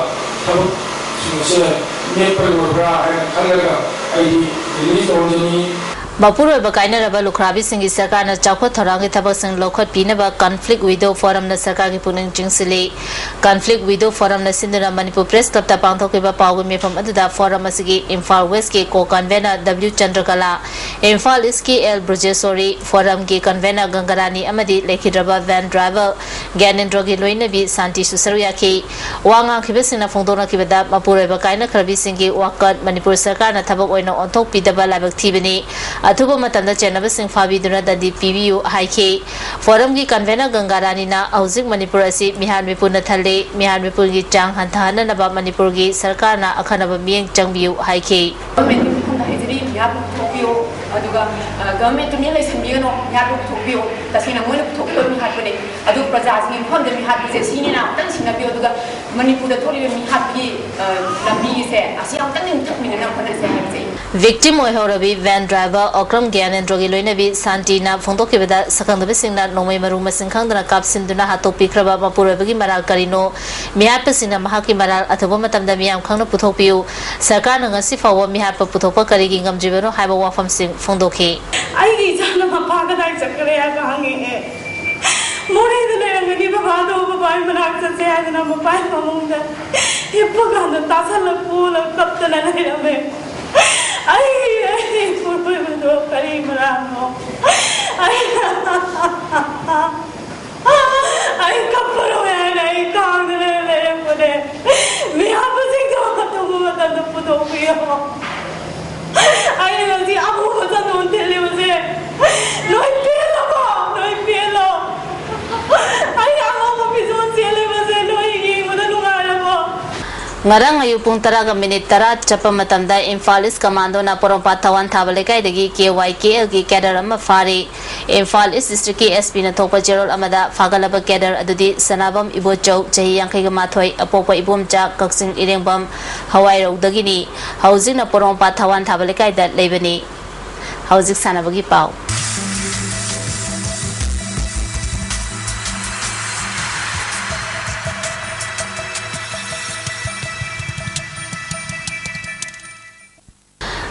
ꯊꯕꯛꯁꯤꯡ ꯑꯁꯦ ꯃꯦꯠꯄ ꯂꯣꯏꯕ꯭ꯔꯥ ꯍꯥꯏꯅ ꯈꯜꯂꯒ ꯑꯩꯗꯤ release ꯇꯧꯍꯟꯖꯅꯤꯡꯏ꯫ ꯃꯄꯨꯔꯣꯏꯕ ꯀꯥꯏꯅꯔꯕ ꯂꯨꯈ꯭ꯔꯥꯕꯤꯁꯤꯡꯒꯤ ꯁꯔꯀꯥꯔꯅ ꯆꯥꯎꯈꯠ ꯊꯧꯔꯥꯡꯒꯤ ꯊꯕꯛꯁꯤꯡ ꯂꯧꯈꯠꯄꯤꯅꯕ Conflict Widow Forumꯅ ꯁꯔꯀꯥꯔꯒꯤ ꯄꯨꯛꯅꯤꯡ ꯆꯤꯡꯁꯤꯜꯂꯤ꯫ Conflict Widow Forumꯅ ꯁꯤꯟꯗꯨꯅ ꯃꯅꯤꯄꯨꯔ Press Clubꯇ ꯄꯥꯡꯊꯣꯛꯈꯤꯕ ꯄꯥꯎꯒꯤ ꯃꯤꯐꯝ ꯑꯗꯨꯗ Forum ꯑꯁꯤꯒꯤ Imphal Westꯀꯤ co-convener W ꯆꯟꯗ꯭ꯔꯀꯂꯥ, Imphal Eastꯀꯤ L ꯕ꯭ꯔꯖꯦꯁꯣꯔꯤ, Forumꯒꯤ convener ꯒꯪꯒꯥꯔꯥꯅꯤ ꯑꯃꯗꯤ ꯂꯩꯈꯤꯗ꯭ꯔꯕ van driver ꯒ꯭ꯌꯥꯅꯦꯟꯗ꯭ꯔꯣꯒꯤ ꯂꯣꯏꯅꯕꯤ ꯁꯥꯟꯇꯤꯁꯨ ꯁꯔꯨꯛ ꯌꯥꯈꯤ꯫ ꯋꯥ ꯉꯥꯡꯈꯤꯕꯁꯤꯡꯅ ꯐꯣꯡꯗꯣꯛꯅꯈꯤꯕꯗ, ꯃꯄꯨꯔꯣꯏꯕ ꯀꯥꯏꯅꯈ꯭ꯔꯕꯤꯁꯤꯡꯒꯤ ꯋꯥꯀꯠ ꯃꯅꯤꯄꯨꯔ ꯁꯔꯀꯥꯔꯅ ꯊꯕꯛ ꯑꯣꯏꯅ ꯑꯣꯟꯊꯣꯛꯄꯤꯗꯕ ꯂꯥꯏꯕꯛ ꯊꯤꯕꯅꯤ꯫ ꯑꯊꯨꯕ ꯃꯇꯝꯗ ꯆꯦꯟꯅꯕꯁꯤꯡ ꯐꯥꯕꯤꯗꯨꯅ ꯗꯟꯗꯤ ꯄꯤꯕꯤꯌꯨ ꯍꯥꯏꯈꯤ꯫ Forumꯒꯤ convener ꯒꯪꯒꯥꯔꯥꯅꯤꯅ ꯍꯧꯖꯤꯛ ꯃꯅꯤꯄꯨꯔ ꯑꯁꯤ ꯃꯤꯍꯥꯟ ꯃꯤꯄꯨꯟꯅ ꯊꯜꯂꯤ, ꯃꯤꯍꯥꯟ ꯃꯤꯄꯨꯟꯒꯤ ꯆꯥꯡ ꯍꯟꯊꯍꯟꯅꯅꯕ ꯃꯅꯤꯄꯨꯔꯒꯤ ꯁꯔꯀꯥꯔꯅ ꯑꯈꯟꯅꯕ ꯃꯤꯠꯌꯦꯡ ꯆꯪꯕꯤꯌꯨ ꯍꯥꯏꯈꯤ꯫ ꯃꯤꯍꯥꯠꯄꯨ ꯄꯨꯊꯣꯛꯄꯤꯌꯨ꯫ ꯑꯗꯨꯒ ꯒꯚꯔꯟꯃꯦꯟ ꯇꯨꯃꯤꯟꯅ ꯂꯩꯁꯟꯕꯤꯒꯅꯨ꯫ ꯃꯤꯍꯥꯠꯄꯨ ꯄꯨꯊꯣꯛꯄꯤꯌꯨ꯫ ꯇꯁꯦꯡꯅ ꯃꯣꯏꯅ ꯄꯨꯊꯣꯛꯄꯤꯕ ꯃꯤꯍꯥꯠꯄꯅꯦ꯫ ꯑꯗꯨ ꯄ꯭ꯔꯖꯥꯁꯤꯡꯒꯤ ꯃꯐꯝꯗ ꯃꯤꯍꯥꯠꯄꯁꯦ ꯁꯤꯅꯤꯅ ꯑꯃꯨꯛꯇꯪ ꯁꯤꯟꯅꯕꯤꯌꯨ꯫ ꯑꯗꯨꯒ ꯃꯅꯤꯄꯨꯔꯗ ꯊꯣꯛꯂꯤꯕ ꯃꯤꯍꯥꯠꯄꯒꯤ ꯂꯝꯕꯤꯁꯦ ꯑꯁꯤ ꯑꯃꯨꯛꯇꯪ ꯃꯨꯊꯠꯃꯤꯟꯅꯅꯕ ꯍꯣꯠꯅꯁꯦ ꯍꯥꯏꯕꯁꯦ ꯑꯩ꯫ Victim ꯑꯣꯏꯍꯧꯔꯕꯤ van driver ꯑꯣꯀ꯭ꯔꯝ ꯒ꯭ꯌꯥꯅꯦꯟꯗ꯭ꯔꯣꯒꯤ ꯂꯣꯏꯅꯕꯤ ꯁꯥꯟꯇꯤꯅ ꯐꯣꯡꯗꯣꯛꯈꯤꯕꯗ, ꯁꯛꯈꯪꯗꯕꯁꯤꯡꯅ ꯅꯣꯡꯃꯩ ꯃꯔꯨ ꯃꯁꯤꯡ ꯈꯪꯗꯅ ꯀꯥꯞꯁꯤꯟꯗꯨꯅ ꯍꯥꯠꯇꯣꯛꯄꯤꯈ꯭ꯔꯕ ꯃꯄꯨꯔꯣꯏꯕꯒꯤ ꯃꯔꯥꯜ ꯀꯔꯤꯅꯣ? ꯃꯤꯍꯥꯠꯄꯁꯤꯡꯅ ꯃꯍꯥꯛꯀꯤ ꯃꯔꯥꯜ ꯑꯊꯨꯕ ꯃꯇꯝꯗ ꯃꯤꯌꯥꯝ ꯈꯪꯅ ꯄꯨꯊꯣꯛꯄꯤꯌꯨ꯫ ꯁꯔꯀꯥꯔꯅ ꯉꯁꯤ ꯐꯥꯎꯕ ꯃꯤꯍꯥꯠꯄ ꯄꯨꯊꯣꯛꯄ ꯀꯔꯤꯒꯤ ꯉꯝꯗ꯭ꯔꯤꯕꯅꯣ ꯍꯥꯏꯕ ꯋꯥꯐꯝꯁꯤꯡ ꯐꯣꯡꯗꯣꯛꯈꯤ꯫ ꯑꯩꯒꯤ ꯏꯆꯥꯅ ꯃꯄꯥ ꯀꯗꯥꯏ ꯆꯠꯈ꯭ꯔꯦ ꯍꯥꯏꯕ ꯍꯪꯉꯛꯑꯦ꯫ ꯃꯣꯔꯦꯗ ꯂꯩꯔꯝꯒꯅꯤ ꯕꯕꯥꯗꯣ, ꯕꯕꯥꯒꯤ ꯃꯅꯥꯛ ꯆꯠꯁꯦ ꯍꯥꯏꯗꯅ ꯃꯄꯥꯒꯤ ꯐꯃꯨꯡꯗ ꯍꯤꯞꯄ ꯀꯥꯟꯗ ꯇꯥꯁꯜꯂ ꯄꯨꯂ ꯀꯞꯇꯅ ꯂꯩꯔꯝꯃꯦ꯫ ꯑꯩ, ꯑꯩ ꯄꯨꯔꯣꯏꯕꯗꯣ ꯀꯔꯤ ꯃꯔꯥꯡꯅꯣ? ꯑꯩ, ꯑꯩ ꯀꯞꯄꯔꯣꯏ ꯍꯥꯏꯅ ꯑꯩ ꯀꯥꯡꯗꯅ ꯂꯩꯔꯛꯄꯅꯦ꯫ ꯃꯤꯍꯥꯠꯄꯁꯤꯡꯗꯣ ꯑꯊꯨꯕ ꯃꯇꯝꯗ ꯄꯨꯊꯣꯛꯄꯤꯌꯣ꯫ ꯑꯩꯅ ꯉꯁꯤ ꯑꯃꯨꯕ ꯆꯟꯗꯣꯟ ꯊꯤꯜꯂꯤꯕꯁꯦ ꯅꯣꯏ ꯄꯦꯜꯂꯕꯣ? ꯅꯣꯏ ꯄꯦꯜꯂꯣ? ꯑꯩ ꯑꯉꯧꯕ ꯐꯤꯖꯣꯜ ꯁꯦꯠꯂꯤꯕꯁꯦ ꯅꯣꯏ ꯌꯦꯡꯕꯗ ꯅꯨꯡꯉꯥꯏꯔꯕꯣ? ꯉꯔꯥꯡ ꯑꯌꯨꯛ ꯄꯨꯡ ꯇꯔꯥꯒ ꯃꯤꯅꯤꯠ ꯇꯔꯥ ꯆꯠꯄ ꯃꯇꯝꯗ ꯏꯝꯐꯥꯜ ꯏꯁ ꯀꯃꯥꯟꯗꯣꯅ ꯄꯣꯔꯣꯝꯄꯥꯠ ꯊꯋꯥꯟ ꯊꯥꯕ ꯂꯩꯀꯥꯏꯗꯒꯤ ꯀꯦ ꯋꯥꯏ ꯀꯦ ꯑꯦꯜꯒꯤ ꯀꯦꯗꯔ ꯑꯃ ꯐꯥꯔꯤ꯫ ꯏꯝꯐꯥꯜ ꯏꯁ ꯗꯤꯁꯇ꯭ꯔꯤꯛꯀꯤ ꯑꯦꯁ ꯄꯤꯅ ꯊꯣꯛꯄ ꯆꯦꯔꯣꯜ ꯑꯃꯗ ꯐꯥꯒꯠꯂꯕ ꯀꯦꯗꯔ ꯑꯗꯨꯗꯤ ꯁꯅꯥꯕꯝ ꯏꯕꯣꯆꯧ, ꯆꯍꯤ ꯌꯥꯡꯈꯩꯒ ꯃꯥꯊꯣꯏ, ꯑꯄꯣꯛꯄ ꯏꯕꯣꯝꯆꯥ, ꯀꯛꯆꯤꯡ ꯏꯔꯦꯡꯕꯝ ꯍꯋꯥꯏꯔꯧꯗꯒꯤꯅꯤ꯫ ꯍꯧꯖꯤꯛꯅ ꯄꯣꯔꯣꯝꯄꯥꯠ ꯊꯋꯥꯟ ꯊꯥꯕ ꯂꯩꯀꯥꯏꯗ ꯂꯩꯕꯅꯤ꯫ ꯍꯧꯖꯤꯛ ꯁꯥꯟꯅꯕꯒꯤ ꯄꯥꯎ꯫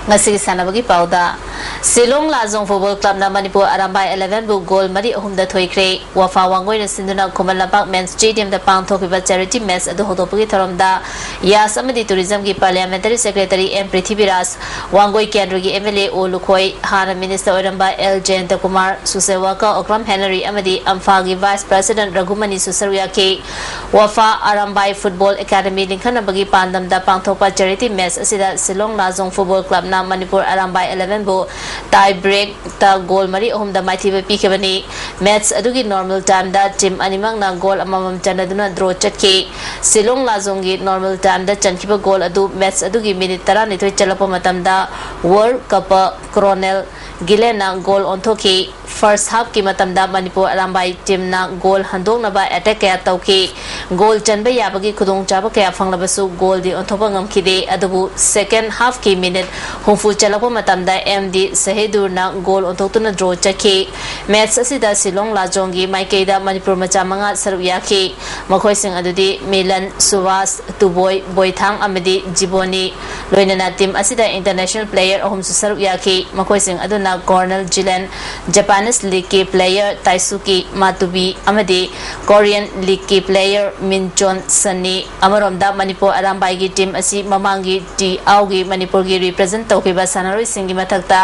ꯉꯁꯤꯒꯤ ꯁꯥꯟꯅꯕꯒꯤ ꯄꯥꯎꯗ, ꯁꯤꯂꯣꯡ ꯂꯥꯖꯣꯡ ꯐꯨꯠꯕꯣꯜ ꯀ꯭ꯂꯕꯅ ꯃꯅꯤꯄꯨꯔ ꯑꯔꯥꯝꯕꯥꯏ eleven ꯕꯨ ꯒꯣꯜ ꯃꯔꯤ ꯑꯍꯨꯝꯗ ꯊꯣꯏꯈ꯭ꯔꯦ꯫ ꯋꯥꯐꯥ ꯋꯥꯡꯒꯣꯏꯅ ꯁꯤꯟꯗꯨꯅ ꯈꯨꯃꯟ ꯂꯝꯄꯥꯛ ꯃꯦꯟ ꯁ꯭ꯇꯦꯗꯤꯌꯝꯗ ꯄꯥꯡꯊꯣꯛꯈꯤꯕ ꯆꯦꯔꯤꯇꯤ ꯃꯦꯆ ꯑꯗꯨ ꯍꯧꯗꯣꯛꯄꯒꯤ ꯊꯧꯔꯝꯗ ꯌꯥꯁ ꯑꯃꯗꯤ ꯇꯨꯔꯤꯖꯝꯒꯤ parliamentary secretary M Prithviraj, Wangoi ꯀꯦꯟꯗ꯭ꯔꯒꯤ M L A O Lukhoi, ꯍꯥꯟꯅ ꯃꯤꯅꯤꯁꯇꯔ ꯑꯣꯏꯔꯝꯕ L Jayanta Kumar, social worker Okram Henry ꯑꯃꯗꯤ ꯑꯝꯐꯥꯒꯤ ꯚꯥꯏꯁ ꯄ꯭ꯔꯦꯁꯤꯗꯦꯟꯠ ꯔꯘꯨꯃꯅꯤꯁꯨ ꯁꯔꯨꯛ ꯌꯥꯈꯤ꯫ ꯋꯥꯐꯥ ꯑꯔꯥꯝꯕꯥꯏ ꯐꯨꯠꯕꯣꯜ ꯑꯦꯀꯥꯗꯃꯤ ꯂꯤꯡꯈꯠꯅꯕꯒꯤ ꯄꯥꯟꯗꯝꯗ ꯄꯥꯡꯊꯣꯛꯄ ꯆꯦꯔꯤꯇꯤ ꯃꯦꯆ ꯑꯁꯤꯗ ꯁꯤꯂꯣꯡ ꯂꯥꯖꯣꯡ ꯐꯨꯠꯕꯣꯜ ꯀ꯭ꯂꯕꯅ ꯃꯅꯤꯄꯨꯔ ꯑꯔꯥꯝꯕꯥꯏ eleven ꯕꯨ ꯇꯥꯏ ꯕ꯭ꯔꯦꯛꯇ ꯒꯣꯜ ꯃꯔꯤ ꯑꯍꯨꯝꯗ ꯃꯥꯏꯊꯤꯕ ꯄꯤꯈꯤꯕꯅꯤ꯫ ꯃꯦꯠꯆ ꯑꯗꯨꯒꯤ ꯅꯣꯔꯃꯦꯜ ꯇꯥꯏꯝꯗ ꯇꯤꯝ ꯑꯅꯤꯃꯛꯅ ꯒꯣꯜ ꯑꯃꯃꯝ ꯆꯟꯅꯗꯨꯅ ꯗ꯭ꯔꯣ ꯆꯠꯈꯤ꯫ ꯁꯤꯂꯣꯡ ꯂꯥꯖꯣꯡꯒꯤ ꯅꯣꯔꯃꯦꯜ ꯇꯥꯏꯝꯗ ꯆꯟꯈꯤꯕ ꯒꯣꯜ ꯑꯗꯨ ꯃꯦꯠꯆ ꯑꯗꯨꯒꯤ ꯃꯤꯅꯤꯠ ꯇꯔꯥꯅꯤꯊꯣꯏ ꯆꯜꯂꯛꯄ ꯃꯇꯝꯗ ꯋꯥꯔꯜ ꯀꯞꯄ ꯀ꯭ꯔꯣꯅꯦꯜ ꯒꯤꯂꯦꯟꯅ ꯒꯣꯜ ꯑꯣꯟꯊꯣꯛꯈꯤ꯫ ꯐꯥꯔꯁ ꯍꯥꯐꯀꯤ ꯃꯇꯝꯗ ꯃꯅꯤꯄꯨꯔ ꯑꯔꯥꯝꯕꯥꯏ ꯇꯤꯝꯅ ꯒꯣꯜ ꯍꯟꯗꯣꯛꯅꯕ ꯑꯦꯇꯦꯛ ꯀꯌꯥ ꯇꯧꯈꯤ꯫ ꯒꯣꯜ ꯆꯟꯕ ꯌꯥꯕꯒꯤ ꯈꯨꯗꯣꯡꯆꯥꯕ ꯀꯌꯥ ꯐꯪꯂꯕꯁꯨ ꯒꯣꯜꯗꯤ ꯑꯣꯟꯊꯣꯛꯄ ꯉꯝꯈꯤꯗꯦ꯫ ꯑꯗꯨꯕꯨ ꯁꯦꯀꯦꯟ ꯍꯥꯐꯀꯤ ꯃꯤꯅꯤꯠ ꯍꯨꯝꯐꯨ ꯆꯜꯂꯛꯄ ꯃꯇꯝꯗ ꯑꯦꯝ ꯗꯤ ꯁꯍꯦꯗꯨꯔꯅ ꯒꯣꯜ ꯑꯣꯟꯊꯣꯛꯇꯨꯅ ꯗ꯭ꯔꯣ ꯆꯠꯈꯤ꯫ ꯃꯦꯠꯆ ꯑꯁꯤꯗ ꯁꯤꯂꯣꯡ ꯂꯥꯖꯣꯡꯒꯤ ꯃꯥꯏꯀꯩꯗ ꯃꯅꯤꯄꯨꯔ ꯃꯆꯥ ꯃꯉꯥ ꯁꯔꯨꯛ ꯌꯥꯈꯤ꯫ ꯃꯈꯣꯏꯁꯤꯡ ꯑꯗꯨꯗꯤ ꯃꯤꯂꯟ, ꯁꯨꯕꯥꯁ, ꯇꯨꯕꯣꯏ, ꯕꯣꯏꯊꯥꯡ ꯑꯃꯗꯤ ꯖꯤꯕꯣꯅꯤ꯫ ꯂꯣꯏꯅꯅ ꯇꯤꯝ ꯑꯁꯤꯗ ꯏꯟꯇꯔꯅꯦꯁꯅꯦꯜ ꯄ꯭ꯂꯦꯌꯔ ꯑꯍꯨꯝꯁꯨ ꯁꯔꯨꯛ ꯌꯥꯈꯤ꯫ ꯃꯈꯣꯏꯁꯤꯡ ꯑꯗꯨꯅ ꯀꯣꯔꯅꯦꯜ ꯖꯤꯂꯦꯟ, ꯖꯄꯥꯅꯤꯁ ꯂꯤꯒꯀꯤ ꯄ꯭ꯂꯦꯌꯔ ꯇꯥꯏꯁꯨꯀꯤ ꯃꯥꯇꯨꯕꯤ ꯑꯃꯗꯤ ꯀꯣꯔꯤꯌꯟ ꯂꯤꯒꯀꯤ ꯄ꯭ꯂꯦꯌꯔ ꯃꯤꯟꯆꯣꯟ ꯁꯟꯅꯤ꯫ ꯑꯃꯔꯣꯝꯗ ꯃꯅꯤꯄꯨꯔ ꯑꯔꯥꯝꯕꯥꯏꯒꯤ ꯇꯤꯝ ꯑꯁꯤ ꯃꯃꯥꯡꯒꯤ ꯇꯤ ꯑꯥꯎꯒꯤ ꯃꯅꯤꯄꯨꯔꯒꯤ ꯔꯤꯄ꯭ꯔꯖꯦꯟ ꯇꯧꯈꯤꯕ ꯁꯥꯟꯅꯔꯣꯏꯁꯤꯡꯒꯤ ꯃꯊꯛꯇ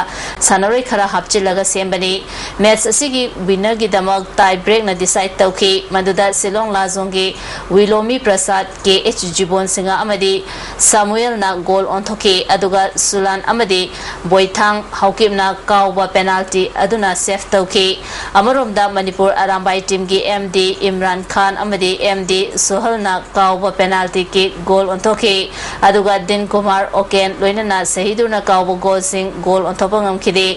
ꯁꯥꯟꯅꯔꯣꯏ ꯈꯔ ꯍꯥꯞꯆꯤꯜꯂꯒ ꯁꯦꯝꯕꯅꯤ꯫ ꯃꯦꯠꯆ ꯑꯁꯤꯒꯤ ꯋꯤꯟꯅꯔꯒꯤꯗꯃꯛ ꯇꯥꯏ ꯕ꯭ꯔꯦꯛꯅ ꯗꯤꯁꯥꯏꯗ ꯇꯧꯈꯤ꯫ ꯃꯗꯨꯗ ꯁꯤꯂꯣꯡ ꯂꯥꯖꯣꯡꯒꯤ ꯋꯤꯂꯣꯃꯤ ꯄ꯭ꯔꯁꯥꯗ, ꯀꯦ ꯑꯩꯆ ꯖꯤꯕꯣꯟ ꯁꯤꯡꯍ ꯑꯃꯗꯤ ꯁꯥꯃꯨꯑꯦꯜꯅ ꯒꯣꯜ ꯑꯣꯟꯊꯣꯛꯈꯤ꯫ ꯑꯗꯨꯒ ꯁꯨꯂꯥꯟ ꯑꯃꯗꯤ ꯕꯣꯏꯊꯥꯡ ꯍꯥꯎꯀꯤꯞꯅ ꯀꯥꯎꯕ ꯄꯦꯅꯥꯜꯇꯤ ꯑꯗꯨꯅ ꯁꯦꯐ ꯇꯧꯈꯤ꯫ ꯑꯃꯔꯣꯝꯗ ꯃꯅꯤꯄꯨꯔ ꯑꯔꯥꯝꯕꯥꯏ ꯇꯤꯝꯒꯤ ꯑꯦꯝ ꯗꯤ ꯏꯝꯔꯥꯟ ꯈꯥꯟ ꯑꯃꯗꯤ ꯑꯦꯝ ꯗꯤ ꯁꯣꯍꯜꯅ ꯀꯥꯎꯕ ꯄꯦꯅꯥꯜꯇꯤ ꯀꯤꯛ ꯒꯣꯜ ꯑꯣꯟꯊꯣꯛꯈꯤ꯫ ꯑꯗꯨꯒ ꯗꯤꯟ ꯀꯨꯃꯥꯔ ꯑꯣꯀꯦꯟ ꯂꯣꯏꯅꯅ ꯁꯍꯤꯗꯨꯔꯅ ꯀꯥꯎꯕ ꯒꯣꯜꯁꯤꯡ ꯒꯣꯜ ꯑꯣꯟꯊꯣꯛꯄ ꯉꯝꯈꯤꯗꯦ꯫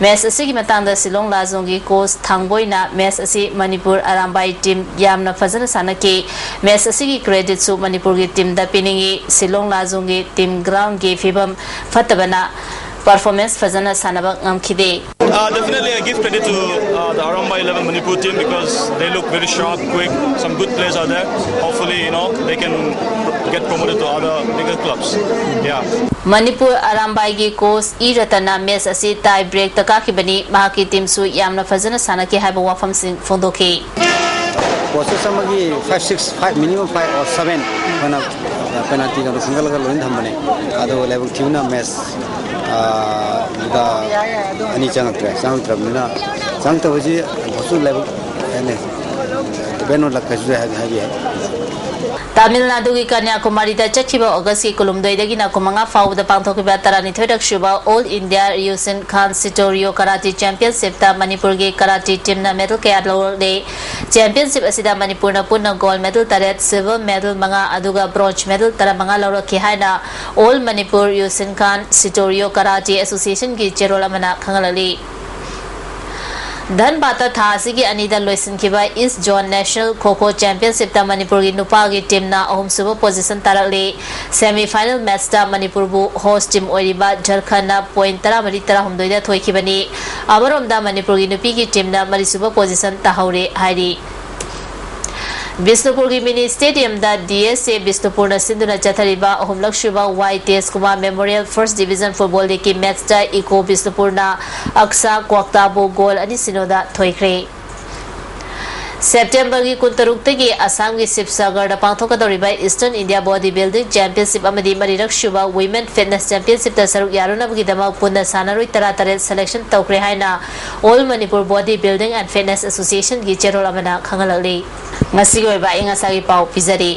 ꯃꯦꯠꯆ ꯑꯁꯤꯒꯤ ꯃꯇꯥꯡꯗ ꯁꯤꯂꯣꯡ ꯂꯥꯖꯣꯡꯒꯤ ꯀꯣꯆ ꯊꯥꯡꯕꯣꯏꯅ ꯃꯦꯠꯆ ꯑꯁꯤ ꯃꯅꯤꯄꯨꯔ ꯑꯔꯥꯝꯕꯥꯏ ꯇꯤꯝ ꯌꯥꯝꯅ ꯐꯖꯅ ꯁꯥꯟꯅꯈꯤ꯫ ꯃꯦꯠꯆ ꯑꯁꯤꯒꯤ ꯀ꯭ꯔꯦꯗꯤꯠꯁꯨ ꯃꯅꯤꯄꯨꯔꯒꯤ ꯇꯤꯝꯗ ꯄꯤꯅꯤꯡꯏ꯫ ꯁꯤꯂꯣꯡ ꯂꯥꯖꯣꯡꯒꯤ ꯇꯤꯝ ꯒ꯭ꯔꯥꯎꯟꯒꯤ ꯐꯤꯕꯝ ꯐꯠꯇꯕꯅ ꯄꯔꯐꯣꯔꯃꯦꯟꯁ ꯐꯖꯅ ꯁꯥꯟꯅꯕ ꯉꯝꯈꯤꯗꯦ꯫ Uh, definitely, I give credit to uh, the Arambay eleven Manipur team because they look very sharp, quick, some good players are there. Hopefully, you know, they can get promoted to other bigger clubs. Yeah. Manipur ꯑꯔꯥꯝꯕꯥꯏꯒꯤ coach E ꯔꯇꯟꯅ match ꯑꯁꯤ tie ꯕ꯭ꯔꯦꯛꯇ ꯀꯥꯈꯤꯕꯅꯤ꯫ ꯃꯍꯥꯛꯀꯤ ꯇꯤꯝꯁꯨ ꯌꯥꯝꯅ ꯐꯖꯅ ꯁꯥꯟꯅꯈꯤ ꯍꯥꯏꯕ ꯋꯥꯐꯝꯁꯤꯡ ꯐꯣꯡꯗꯣꯛꯈꯤ꯫ ꯄ꯭ꯔꯣꯁꯦꯁ ꯑꯃꯒꯤ five six five minimum five or seven ꯑꯩꯈꯣꯏꯅ ꯄꯦꯅꯥꯜꯇꯤ ꯀꯥꯡꯕꯨ ꯈꯟꯒꯠꯂꯒ ꯂꯣꯏꯅ ꯊꯝꯕꯅꯦ꯫ ꯑꯗꯣ ꯂꯥꯏꯕꯛ ꯊꯤꯕꯅ ꯃꯦꯠꯆ ꯑꯗꯨꯗ ꯑꯅꯤ ꯆꯪꯉꯛꯇ꯭ꯔꯦ꯫ ꯆꯪꯉꯛꯇ꯭ꯔꯕꯅꯤꯅ, ꯆꯪꯉꯛꯇꯕꯁꯤ ꯑꯃꯨꯛꯁꯨ ꯂꯥꯏꯕꯛ ꯍꯥꯏꯅꯤ, ꯕꯦꯟ ꯑꯣꯟꯂꯛ ꯀꯩꯁꯨ ꯍꯥꯏꯕ ꯌꯥꯏ꯫ ꯇꯥꯃꯤꯜ ꯅꯥꯗꯨꯒꯤ ꯀꯟꯌꯥꯀꯨꯃꯥꯔꯤꯗ ꯆꯠꯈꯤꯕ ꯑꯣꯒꯁꯀꯤ ꯀꯨꯟꯍꯨꯝꯗꯣꯏꯗꯒꯤꯅ ꯀꯨꯟꯃꯉꯥ ꯐꯥꯎꯕꯗ ꯄꯥꯡꯊꯣꯛꯈꯤꯕ ꯇꯔꯥꯅꯤꯊꯣꯏꯔꯛ ꯁꯨꯕ ꯑꯣꯜ ꯏꯟꯗꯤꯌꯥ ꯔꯤꯌꯨꯁꯤꯟ ꯈꯥꯟ ꯁꯤꯇꯣꯔꯤꯌꯣ ꯀꯔꯥꯇꯤ ꯆꯦꯝꯄꯤꯌꯟꯁꯤꯞꯇ ꯃꯅꯤꯄꯨꯔꯒꯤ ꯀꯔꯥꯇꯤ ꯇꯤꯝꯅ ꯃꯦꯗꯜ ꯀꯌꯥ ꯂꯧꯔꯛꯂꯦ꯫ ꯆꯦꯝꯄꯤꯌꯟꯁꯤꯞ ꯑꯁꯤꯗ ꯃꯅꯤꯄꯨꯔꯅ ꯄꯨꯟꯅ ꯒꯣꯜ ꯃꯦꯗꯜ ꯇꯔꯦꯠ, ꯁꯤꯜꯚꯔ ꯃꯦꯗꯜ ꯃꯉꯥ, ꯑꯗꯨꯒ ꯕ꯭ꯔꯣꯟꯖ ꯃꯦꯗꯜ ꯇꯔꯥꯃꯉꯥ ꯂꯧꯔꯛꯈꯤ ꯍꯥꯏꯅ ꯑꯣꯜ ꯃꯅꯤꯄꯨꯔ ꯔꯤꯌꯨꯁꯤꯟ ꯈꯥꯟ ꯁꯤꯇꯣꯔꯤꯌꯣ ꯀꯔꯥꯇꯤ ꯑꯦꯁꯣꯁꯤꯌꯦꯁꯟꯒꯤ ꯆꯦꯔꯣꯜ ꯑꯃꯅ ꯈꯪꯍꯜꯂꯛꯂꯤ꯫ ꯙꯟꯕꯥꯗꯇ ꯊꯥ ꯑꯁꯤꯒꯤ ꯑꯅꯤꯗ ꯂꯣꯏꯁꯤꯟꯈꯤꯕ ꯏꯁ ꯖꯣꯟ ꯅꯦꯁꯅꯦꯜ ꯈꯣ ꯈꯣ ꯆꯦꯝꯄꯤꯌꯟꯁꯤꯞꯇ ꯃꯅꯤꯄꯨꯔꯒꯤ ꯅꯨꯄꯥꯒꯤ ꯇꯤꯝꯅ ꯑꯍꯨꯝꯁꯨꯕ ꯄꯣꯖꯤꯁꯟ ꯇꯥꯔꯛꯂꯤ꯫ ꯁꯦꯃꯤ ꯐꯥꯏꯅꯦꯜ ꯃꯦꯠꯆꯇ ꯃꯅꯤꯄꯨꯔꯕꯨ ꯍꯣꯁ ꯇꯤꯝ ꯑꯣꯏꯔꯤꯕ ꯖꯔꯈꯟꯅ ꯄꯣꯏꯟ ꯇꯔꯥꯃꯔꯤ ꯇꯔꯥꯍꯨꯝꯗꯣꯏꯗ ꯊꯣꯏꯈꯤꯕꯅꯤ꯫ ꯑꯃꯔꯣꯝꯗ ꯃꯅꯤꯄꯨꯔꯒꯤ ꯅꯨꯄꯤꯒꯤ ꯇꯤꯝꯅ ꯃꯔꯤꯁꯨꯕ ꯄꯣꯖꯤꯁꯟ ꯇꯥꯍꯧꯔꯦ ꯍꯥꯏꯔꯤ꯫ ꯕꯤꯁꯅꯨꯄꯨꯔꯒꯤ ꯃꯤꯅꯤ ꯁ꯭ꯇꯦꯗꯤꯌꯝꯗ ꯗꯤ ꯑꯦꯁ ꯑꯦ ꯕꯤꯁꯅꯨꯄꯨꯔꯅ ꯁꯤꯟꯗꯨꯅ ꯆꯠꯊꯔꯤꯕ ꯑꯍꯨꯝꯂꯛ ꯁꯨꯕ Y Tejkumar memorial first division football ꯂꯤꯒꯀꯤ ꯃꯦꯠꯆꯇ ꯏꯀꯣ ꯕꯤꯁꯅꯨꯄꯨꯔꯅ ꯑꯛꯁꯥ ꯀ꯭ꯋꯥꯛꯇꯥꯕꯨ ꯒꯣꯜ ꯑꯅꯤ ꯁꯤꯅꯣꯗ ꯊꯣꯏꯈ꯭ꯔꯦ꯫ ꯁꯦꯞꯇꯦꯝꯕꯔꯒꯤ ꯀꯨꯟꯇꯔꯨꯛꯇꯒꯤ ꯑꯁꯥꯝꯒꯤ ꯁꯤꯕꯁꯥꯒꯔꯗ ꯄꯥꯡꯊꯣꯛꯀꯗꯧꯔꯤꯕ eastern India body building championship ꯑꯃꯗꯤ ꯃꯔꯤꯔꯛ ꯁꯨꯕ ꯋꯤꯃꯦꯟ ꯐꯤꯠꯅꯦꯁ ꯆꯦꯝꯄꯤꯌꯟꯁꯤꯞꯇ ꯁꯔꯨꯛ ꯌꯥꯔꯨꯅꯕꯒꯤꯗꯃꯛ ꯄꯨꯟꯅ ꯁꯥꯟꯅꯔꯣꯏ ꯇꯔꯥꯇꯔꯦꯠ ꯁꯦꯂꯦꯛꯁꯟ ꯇꯧꯈ꯭ꯔꯦ ꯍꯥꯏꯅ all Manipur body building and fitness ꯑꯦꯁꯣꯁꯤꯌꯦꯁꯟꯒꯤ ꯆꯦꯔꯣꯜ ꯑꯃꯅ ꯈꯪꯍꯜꯂꯛꯂꯤ꯫ ꯉꯁꯤꯒꯤ ꯑꯣꯏꯕ ꯑꯏꯪ ꯑꯁꯥꯒꯤ ꯄꯥꯎ ꯄꯤꯖꯔꯤ꯫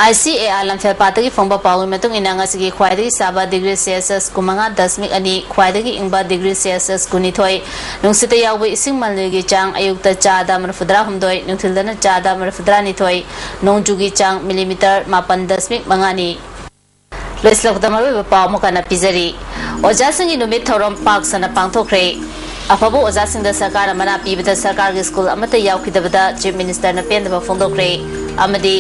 ꯑꯥꯏ ꯁꯤ ꯑꯦ ꯑꯥꯔ ꯂꯝꯐꯦꯜꯄꯥꯠꯇꯒꯤ ꯐꯪꯕ ꯄꯥꯎꯒꯤ ꯃꯇꯨꯡ ꯏꯟꯅ ꯉꯁꯤꯒꯤ ꯈ꯭ꯋꯥꯏꯗꯒꯤ ꯁꯥꯕ ꯗꯤꯒ꯭ꯔꯤ ꯁꯦꯜꯁꯤꯌꯁ ꯀꯨꯟꯃꯉꯥ ꯗꯁꯃꯤꯛ ꯑꯅꯤ, ꯈ꯭ꯋꯥꯏꯗꯒꯤ ꯏꯪꯕ ꯗꯤꯒ꯭ꯔꯤ ꯁꯦꯜꯁꯤꯌꯁ ꯀꯨꯟꯅꯤꯊꯣꯏ, ꯅꯨꯡꯁꯤꯠꯇ ꯌꯥꯎꯕ ꯏꯁꯤꯡ ꯃꯅꯤꯜꯒꯤ ꯆꯥꯡ ꯑꯌꯨꯛꯇ ꯆꯥꯗ ꯃꯔꯤꯐꯨꯇꯔꯥꯍꯨꯝꯗꯣꯏ, ꯅꯨꯡꯊꯤꯜꯗꯅ ꯆꯥꯗ ꯃꯔꯤꯐꯨꯇꯔꯥꯅꯤꯊꯣꯏ, ꯅꯣꯡꯖꯨꯒꯤ ꯆꯥꯡ ꯃꯤꯂꯤꯃꯤꯇꯔ ꯃꯥꯄꯟ ꯗꯁꯃꯤꯛ ꯃꯉꯥꯅꯤ꯫ ꯂꯣꯏꯁꯤꯜꯂꯛꯄꯗ ꯃꯔꯨꯑꯣꯏꯕ ꯄꯥꯎ ꯑꯃꯨꯛ ꯍꯟꯅ ꯄꯤꯖꯔꯤ꯫ ꯑꯣꯖꯥꯁꯤꯡꯒꯤ ꯅꯨꯃꯤꯠ ꯊꯧꯔꯝ ꯄꯥꯛ ꯁꯟꯅ ꯄꯥꯡꯊꯣꯛꯈ꯭ꯔꯦ꯫ ꯑꯐꯕ ꯑꯣꯖꯥꯁꯤꯡꯗ ꯁꯔꯀꯥꯔꯅ ꯃꯅꯥ ꯄꯤꯕꯗ ꯁꯔꯀꯥꯔꯒꯤ ꯁ꯭ꯀꯨꯜ ꯑꯃꯠꯇ ꯌꯥꯎꯈꯤꯗꯕꯗ ꯆꯤꯐ ꯃꯤꯅꯤꯁꯇꯔꯅ ꯄꯦꯟꯗꯕ ꯐꯣꯡꯗꯣꯛꯈ꯭ꯔꯦ꯫ ꯑꯃꯗꯤ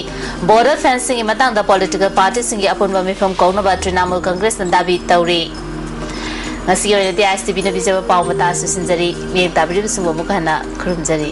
ꯕꯣꯔꯗꯔ ꯐꯦꯟꯁꯤꯡꯒꯤ ꯃꯇꯥꯡꯗ ꯄꯣꯂꯤꯇꯤꯀꯦꯜ ꯄꯥꯔꯇꯤꯁꯤꯡꯒꯤ ꯑꯄꯨꯟꯕ ꯃꯤꯐꯝ ꯀꯧꯅꯕ ꯇ꯭ꯔꯤꯅꯥꯃꯨꯜ ꯀꯪꯒ꯭ꯔꯦꯁꯅ ꯗꯥꯕꯤ ꯇꯧꯔꯤ꯫ ꯉꯁꯤꯒꯤ ꯑꯣꯏꯅꯗꯤ ꯑꯥꯏ ꯑꯦꯁ ꯇꯤ ꯚꯤꯅ ꯄꯤꯖꯕ ꯄꯥꯎ ꯃꯇꯥꯡ ꯑꯁꯤ ꯂꯣꯏꯁꯤꯟꯖꯔꯤ꯫ ꯃꯤꯠꯌꯦꯡ ꯇꯥꯕꯤꯔꯤꯕꯁꯤꯡꯕꯨ ꯑꯃꯨꯛ ꯍꯟꯅ ꯈꯨꯔꯨꯝꯖꯔꯤ꯫